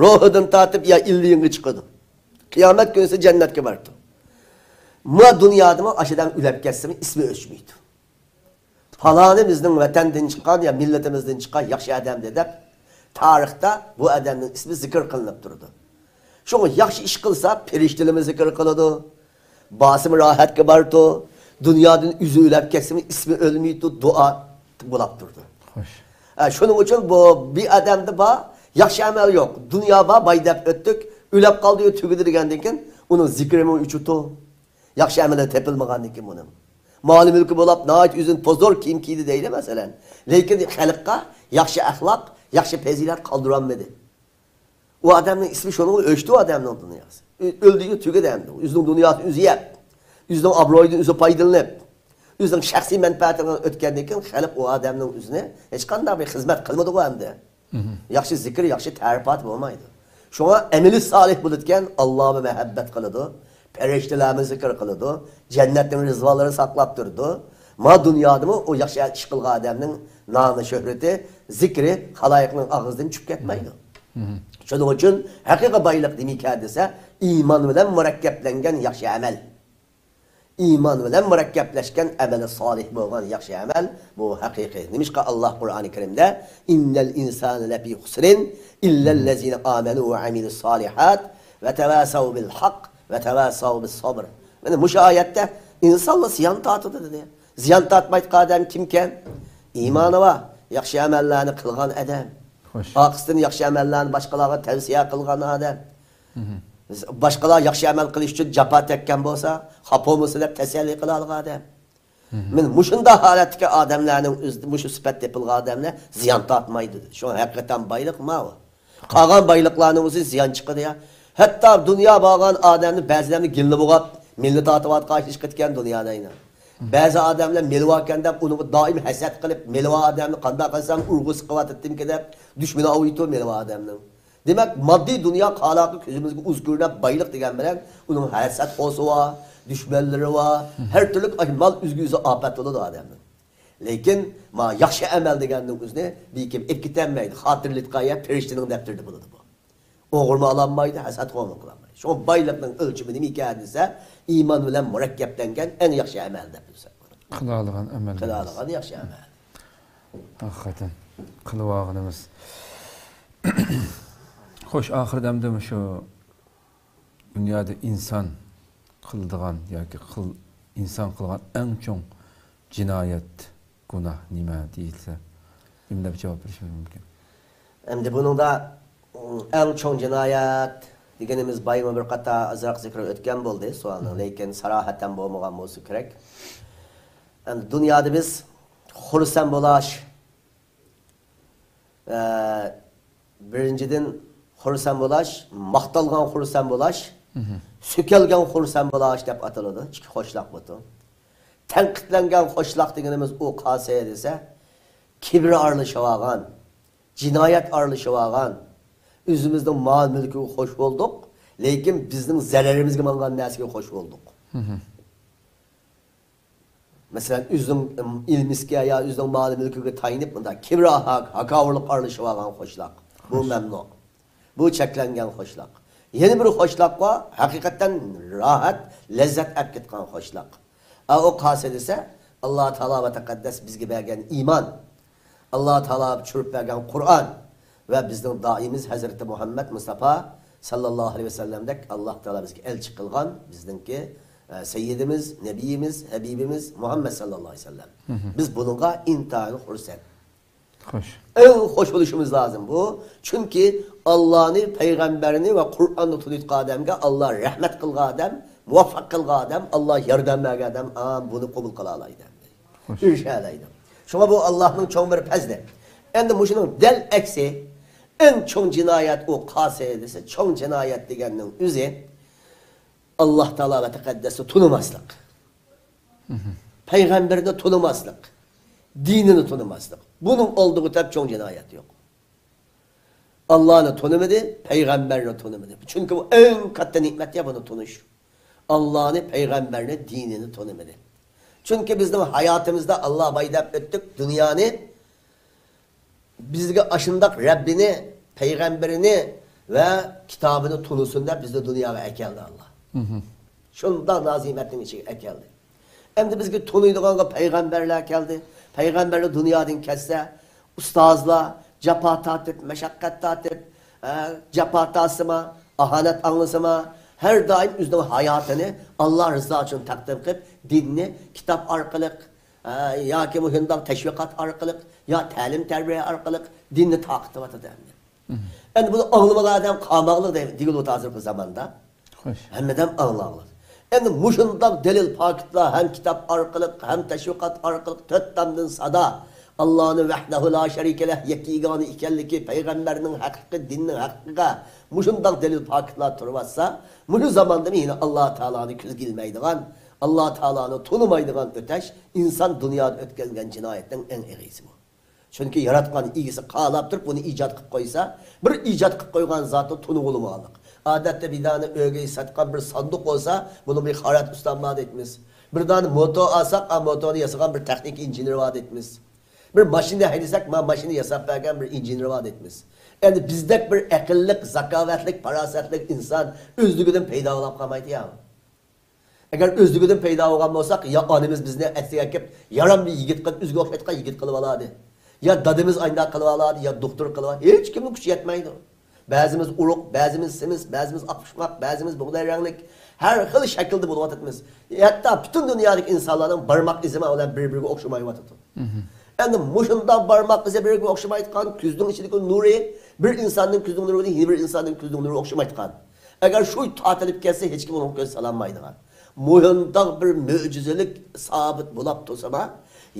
روھىدىن تارتىپ يا ئىللىيىنغا چىقىدۇ. قىيامەت كۈنىسى جەننەتكە بارىدۇ. ما دۇنيادىمۇ ئاشۇ ئادەم ئۆلۈپ كەتسىمۇ ئىسمى ئۆچمەيدۇ. پالانى بىزنىڭ ۋەتەندىن چىققان يا مىللىتىمىزدىن چىققان ياخشى ئادەمدى دەپ تارىختا بۇ ئادەمنىڭ ئىسمى زىكىر قىلىنىپ تۇرىدۇ. شۇڭا ياخشى ئىش قىلسا پەرىشتىلىرىمۇ زىكىر قىلىدۇ. باسىمۇ راھەتكە بارىدۇ. دۇنيادىن ئۆزى ئۆلۈپ كەتسىمۇ ئىسمى ئۆلمەيدۇ، دۇئا بولاپ تۇرىدۇ. خوش. ھە، شۇنىڭ ئۈچۈن بۇ بىر ئادەمدە بار ياخشى ئەمەل يوق. دۇنيا بار، باي دەپ ئۆتتۇك، ئۆلۈپ قالدى، تۈگىدى دېگەندىن كېيىن ئۇنىڭ زىكرىمۇ ئۆچىدۇ. ياخشى ئەمەللەر تېپىلمىغاندىن كېيىن بۇنىڭ. مال مۈلكى بولاپ، ناھايىتى ئۆزىنى توزۇر كىيىم كىيدى دەيلى، مەسىلەن. لېكىن خەلققە ياخشى ئەخلاق، ياخشى پەزىلەت قالدۇرالمىدى. ئۇ ئادەمنىڭ ئىسمى شۇنىڭغا ئۆچتى، ئۇ ئادەمنىڭ دۇنياسى. ئۆ-، ئۆلدى، تۈگىدى ئەمدى. ئۆزىنىڭ دۇنياسىنى ئۆزى يەپ، ئۆزىنىڭ ئابرۇيىدىن ئۆزى پايدىلىنىپ، ئۆزىنىڭ شەخسىي مەنپەئەتىگە ئۆتكەندىن كېيىن خەلق ئۇ ئادەمنىڭ ئۆزىنى ھېچقانداق بىر خىزمەت قىلمىدىغۇ ئەمدى. ياخشى زىكىر، ياخشى تەرىپات بولمايدۇ. شۇڭا ئەمىلى سالىھ بولىدىكەن، ئاللاغا مەھەببەت قىلىدۇ، پەرىشتىلەرمۇ زىكىر قىلىدۇ، جەننەتنىڭ رىزۋانلىرىنى ساقلاپ تۇرىدۇ. ما دۇنيادىمۇ ئۇ ياخشى ئىش قىلغان ئادەمنىڭ نامى، شۆھرىتى، زىكرى خالايىقنىڭ ئاغزىدىن چۈشۈپ كەتمەيدۇ. شۇنىڭ ئۈچۈن ھەقىقىي بايلىق نېمىكەن دېسە، ئىمان بىلەن مۇرەككەپلەنگەن ياخشى ئەمەل. ئىمان بىلەن مۇرەككەپلەشكەن ئەمەلى سالىھ بولغان ياخشى ئەمەل، بۇ ھەقىقىي. نېمىشقا ئاللاھ قۇرئانى كەرىمدە، «إن الإنسان لفي خسر إلا الذين آمنوا وعملوا الصالحات وتواصوا بالحق وتواصوا بالصبر.» مانا مۇشۇ ئايەتتە ئىنسانلار زىيان تارتىدۇ دېدى. زىيان تارتمايدىغان ئادەم كىمكەن؟ ئىمانى بار، ياخشى ئەمەللەرنى قىلغان ئادەم. خوش. ئارقىسىدىن ياخشى ئەمەللەرنى باشقىلارغا تەۋسىيە قىلغان ئادەم. باشقىلار ياخشى ئەمەل قىلىش ئۈچۈن جاپا تەگكەن بولسا، خاپا بولمىسۇن دەپ تەسەللى قىلالىغان ئادەم. مانا مۇشۇنداق ھالەتتىكى ئادەملەرنىڭ ئۆزىدە مۇشۇ سۈپەت تېپىلغان ئادەملەر زىيان تارتمايدۇ دېدى. شۇڭا ھەقىقەتەن بايلىق ماۋۇ. قالغان بايلىقلارنىڭ ئۆزى زىيان چىقىدۇ يا. ھەتتا دۇنيا بارغان ئادەمنى بەزىلەرنى گىللە بوغاپ، مىلنى تارتىۋاتقان ئىش قىلىدىكەن دۇنيادا يەنە. بەزى ئادەملەر مېلىۋاركەن دەپ ئۇنىڭغا دائىم ھەسەت قىلىپ، مېلىۋار ئادەمنى قانداق قىلسام ئۇرغۇسى قىلىۋاتىدىكەن دەپ دۈشمىنى ئاۋۇيتۇ مېلىۋار ئادەمنىڭ. دېمەك، ماددىي دۇنيا قالاقى كۆزىمىزگە ئۇز كۆرۈنەپ بايلىق دېگەن بىلەن ئۇنىڭ ھەسەتخورسى بار، دۈشمەنلىرى بار، ھەر تۈرلۈك ئاشۇ مال ئۆزىگە ئۆزى ئاپەت بولىدۇ ئادەمنىڭ. لېكىن ما ياخشى ئەمەل دېگەننىڭ ئۆزىنى بىر كىم ئېلىپ كېتەلمەيدۇ. خاتىرىلىتقان يەر پەرىشتىنىڭ دەپتىرىدە بولىدۇ بۇ. ئوغرىمۇ ئالالمايدۇ، ھەسەتخورمۇ قىلالمايدۇ. شۇڭا بايلىقنىڭ ئۆلچىمى نېمىكەن دېسە، ئىمان بىلەن مۇرەككەپلەنگەن ئەڭ ياخشى ئەمەل دەپ بىلسەك بولىدۇ. قىلالىغان ئەمەل. قىلالىغان ياخشى ئەمەل. ھەقىقەتەن قىلىۋالغىنىمىز. خوش، ئاخىرىدا ئەمدى مۇشۇ دۇنيادا ئىنسان قىلىدىغان ياكى قىل-، ئىنسان قىلغان ئەڭ چوڭ جىنايەت، گۇناھ نېمە دېيىلسە، نېمە دەپ جاۋاب بېرىشىمىز مۇمكىن؟ ئەمدى بۇنىڭدا، ئەڭ چوڭ جىنايەت دېگىنىمىز بايىمۇ بىر قاتار ئازراق زىكرى ئۆتكەن بولدى سوئالنىڭ، لېكىن ساراھەتەن بولمىغان بولسا كېرەك. ئەمدى دۇنيادا بىز خۇرسەن بولاش، ئە، بىرىنچىدىن، خۇرسەن بولاش، ماختالغان خۇرسەن بولاش، سۆكەلگەن خۇرسەن بولاش دەپ ئاتىلىدۇ. ئىككى خوشلاق بۇ. تەنقىدلەنگەن خوشلاق دېگىنىمىز ئۇ قايسى دېسە، كىبىر ئارىلىشىۋالغان، جىنايەت ئارىلىشىۋالغان، ئۆزىمىزنىڭ مال-مۈلكىگە خوش بولدۇق، لېكىن بىزنىڭ زەرىرىمىزگە ماڭغان نەرسىگە خوش بولدۇق. مەسىلەن، ئۆزىنىڭ، ئىم، ئىلمىسىگە يا ئۆزىنىڭ مال-مۈلكىگە تايىنىپ، مۇنداق كىبر، ھاك-، ھاكاۋۇرلۇق ئارىلىشىۋالغان خوشلاق. بۇ مەمنۇ. بۇ چەكلەنگەن خوشلاق. يەنە بىر خوشلاق بار، ھەقىقەتەن راھەت، لەززەت ئەپ كەتكەن خوشلاق. ئا، ئۇ قايسى دېسە، ئاللا تائالا ۋە تەقەددەس بىزگە بەرگەن ئىمان. ئاللا تائالا چۈشۈرۈپ بەرگەن قۇرئان ۋە بىزنىڭ دائىمىز ھەزرىتى مۇھەممەد مۇستافا ساللاللاھۇ ئەلەيھى ۋەسەللەمدەك ئاللا تائالا بىزگە ئەلچى قىلغان بىزنىڭكى، ئە، سەييىدىمىز، نەبىيىمىز، ھەبىبىمىز مۇھەممەد ساللاللاھۇ ئەلەيھى ۋەسەللەم. بىز بۇنىڭغا ئىنتايىن خۇرسەن. خوش. ئەڭ خوش بولۇشىمىز لازىم بۇ. چۈنكى ئاللانى، پەيغەمبەرنى ۋە قۇرئاننى تونۇتقان ئادەمگە ئاللا رەھمەت قىلغان ئادەم، مۇۋەپپەق قىلغان ئادەم، ئاللا ياردەم بەرگەن ئادەم، ئا، بۇنى قوبۇل قىلالايدۇ. خوش. ئېرىشەلەيدۇ. شۇڭا بۇ ئاللانىڭ چوڭ بىر پەزلى. ئەمدى مۇشۇنىڭ دەل ئەكسى، ئەڭ چوڭ جىنايەت ئۇ قايسى دېسە، چوڭ جىنايەت دېگەننىڭ ئۆزى ئاللا تائالا ۋە تەقەددەسنى تونۇماسلىق. پەيغەمبىرىنى تونۇماسلىق. دىنىنى تونۇماسلىق. بۇنىڭ ئالدىغا تەپ چوڭ جىنايەت يوق. ئاللانى تونۇمىدى، پەيغەمبەرنى تونۇمىدى. چۈنكى بۇ ئەڭ كاتتا نېمەت يا، بۇنى تونۇش. ئاللانى، پەيغەمبەرنى، دىنىنى تونۇمىدى. چۈنكى بىزنىڭ ھاياتىمىزدا ئاللا باي دەپ ئۆتتۇق، دۇنيانى بىزگە ئاشۇنداق رەببىنى، پەيغەمبىرىنى ۋە كىتابىنى تونۇسۇن دەپ بىزنى دۇنياغا ئەكەلدى ئاللا. شۇنداق نازىمەتنىڭ ئىچىگە ئەكەلدى. ئەمدى بىزگە تونۇيدىغانغا پەيغەمبەرلەر كەلدى. پەيغەمبەرلەر دۇنيادىن كەتسە، ئۇستازلار جاپا تارتىپ، مەشەققەت تارتىپ، ئە، جاپا تارتسىما، ئاھانەت ئاڭلىسىما، ھەر دائىم ئۆزىنىڭ ھاياتىنى ئاللا رىزا ئۈچۈن تەقدىم قىلىپ، دىننى كىتاب ئارقىلىق، ئە، ياكى مۇشۇنداق تەشۋىقات ئارقىلىق، يا تەلىم تەربىيە ئارقىلىق دىننى تارقىتىۋاتىدۇ ئەمدى. ئەمدى بۇنى ئاڭلىمىغان ئادەم قالماقلىق دەي-، دېگىلى ئوتۇر ھازىرقى زاماندا. خوش. ھەممىدەم ئاڭلاڭلار. ئەمدى مۇشۇنداق دەلىل پاكىتلار ھەم كىتاب ئارقىلىق، ھەم تەشۋىقات ئارقىلىق تۆت تامدىن سادا ئاللانى ۋەھدەھۇ لا شەرىكە لەھ يەككە يېگانە ئىكەنلىكى، پەيغەمبەرنىڭ ھەققى، دىننىڭ ھەققىگە مۇشۇنداق دەلىل پاكىتلار تۇرۇۋاتسا، مۇشۇ زاماندىمۇ يەنە ئاللا تائالانى كۆزگە ئىلمەيدىغان، ئاللا تائالانى تونۇمايدىغان ئۆتەش ئىنسان دۇنيادا ئۆتكۈزگەن جىنايەتنىڭ ئەڭ ئېغىرىسى بۇ. چۈنكى ياراتقان ئىگىسى خالاپ تۇرۇپ بۇنى ئىجاد قىلىپ قويسا، بىر ئىجاد قىلىپ قويغان زاتنى تونۇغىلى بولمايدۇ. ئادەتتە بىدانى ئۆگەي ساتقان بىر ساندۇق بولسا، بۇنىڭ بىر خارات ئۇستام بار دەيمىز. بىر دانە موتور ئالساق، ئا، موتورنى ياسىغان بىر تېخنىك ئىنژېنېر بار دەيمىز. بىر ماشىنا ھەيدىسەك، ما، ماشىنا ياساپ بەرگەن بىر ئىنژېنېر بار دەيمىز. ئەمدى بىزدەك بىر ئەقىللىق، زاكاۋەتلىك، پاراسەتلىك ئىنسان ئۆزلۈكىدىن پەيدا بولۇپ قالمايدۇ يا. ئەگەر ئۆزلۈكىدىن پەيدا بولغان بولساق، يا ئانىمىز بىزنى ئەتىگە كېلىپ، يارام بىر يىگىت قىل، ئۆزىگە ئوخشايدىغان يىگىت قىلىۋالاتتى. يا دادىمىز ئاينداق قىلىۋالاتتى، يا دوختۇر قىلىۋالاتتى. ھېچكىمنىڭ كۈچى يەتمەيدۇ. بەزىمىز ئورۇق، بەزىمىز سېمىز، بەزىمىز ئاق پۇشماق، بەزىمىز بۇغداي رەڭلىك. ھەر خىل شەكىلدە بولۇۋاتىمىز. ھەتتا پۈتۈن دۇنيادىكى ئىنسانلارنىڭ بارماق ئىزى بىلەن بىر-بىرىگە ئوخشىمايۋاتىدۇ. ئەمدى مۇشۇنداق بارماق ئىزى بىر-بىرىگە ئوخشىمايدىغان، كۆزنىڭ ئىچىدىكى نۇرى بىر ئىنساننىڭ كۆزىنىڭ نۇرى بىلەن يەنە بىر ئىنساننىڭ كۆزىنىڭ نۇرى ئوخشىمايدىغان. ئەگەر شۇ تارتىلىپ كەتسە، ھېچكىم ئۇنىڭغا كۆز سالالمايدىغان. مۇشۇنداق بىر مۆجىزىلىك سابىت بولاپ تۇرسىما،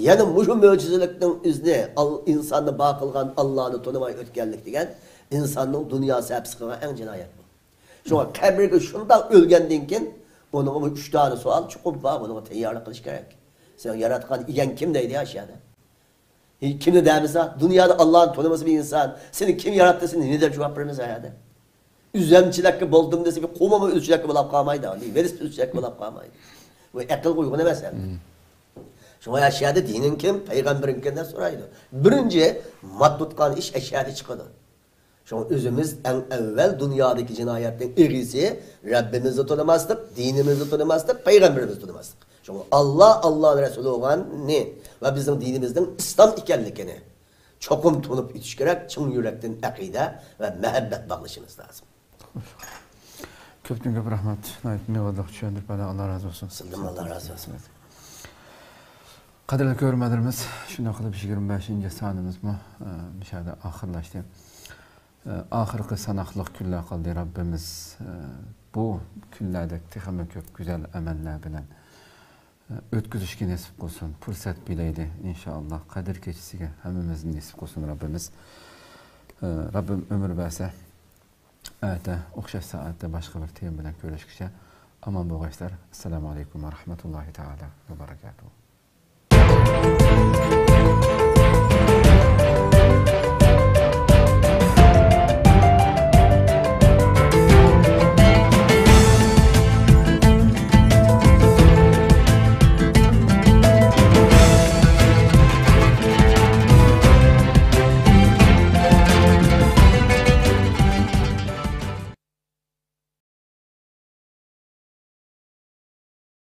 يەنە مۇشۇ مۆجىزىلىكنىڭ ئۆزىنى ئال-، ئىنساننى بار قىلغان ئاللانى تونۇماي ئۆتكەنلىك دېگەن ئىنساننىڭ دۇنيا سەپسى قىلغان ئەڭ جىنايەت بۇ. شۇڭا قەبرىگە شۇنداق ئۆلگەندىن كېيىن ئۇنىڭغا بۇ ئۈچ دانە سوئال چوقۇم بار، بۇنىڭغا تەييارلىق قىلىش كېرەك. سېنىڭ ياراتقان ئىگەڭ كىم دەيدۇ يا شۇ يەردە؟ ھېي، كىمنى دەمىسە، دۇنيادا ئاللانى تونۇمىسا بىر ئىنسان، سېنى كىم ياراتتى، سېنى نېمە دەپ جاۋاب بېرىمىز ئۇ يەردە؟ ئۆزەمچىلىككە بولدۇم دېسە، بىر قومۇما ئۆزچىلىككە بولاپ قالمايدۇ، بىر ۋېلىسىپىت ئۆزچىلىككە بولاپ قالمايدۇ. بۇ ئەقىلگە ئۇيغۇن ئەمەس ئەمدى. شۇڭا يا شۇ يەردە دىنىڭ كىم، پەيغەمبىرىڭ كىم دەپ سورايدۇ. بىرىنچى، مات تۇتقان ئىش ئەشيادە چىقىدۇ. شۇڭا ئۆزىمىز ئەڭ ئەۋۋەل دۇنيادىكى جىنايەتنىڭ ئېغىسى رەببىمىزنى تونۇماسلىق، دىنىمىزنى تونۇماسلىق، پەيغەمبىرىمىزنى تونۇماسلىق. شۇڭا ئاللا، ئاللانىڭ رەسۇلى بولغاننى ۋە بىزنىڭ دىنىمىزنىڭ ئىسلام ئىكەنلىكىنى چوقۇم تونۇپ ئۆتۈش كېرەك، چىن يۈرەكتىن ئەقىدە ۋە مەھەببەت باغلىشىمىز لازىم. كۆپتىن كۆپ رەھمەت. ناھايىتى مېۋىلىق چۈشەندۈرۈپ بەردىڭ. ئاللا رازى بولسۇن. سىزدىنمۇ ئاللا رازى بولسۇن. قەدىرلىك كۆرۈرمەنلىرىمىز، شۇنداق قىلىپ يىگىرمە بەشىنچى سانىمىزمۇ، ئە، مۇشۇ يەردە ئاخىرلاشتى. ئە، ئاخىرقى ساناقلىق كۈنلەر قالدى. رەببىمىز، ئە، بۇ كۈنلەردەك تېخىمۇ كۆپ گۈزەل ئەمەللەر بىلەن، ئە، ئۆتكۈزۈشكە نېسىپ قىلسۇن. پۇرسەت بېرەيلى، ئىنشائاللا. قەدىر كېچىسىگە ھەممىمىزنى نېسىپ قىلسۇن رەببىمىز. ئە، رەببىم ئۆمۈر بەرسە، ئەتە ئوخشاش سائەتتە باشقا بىر تېما بىلەن كۆرۈشكىچە ئامان بولغايسىلەر. ئەسسالامۇ ئەلەيكۇم ۋە رەھمەتۇللاھى تائالا ۋە بەرەكاتۇھۇ.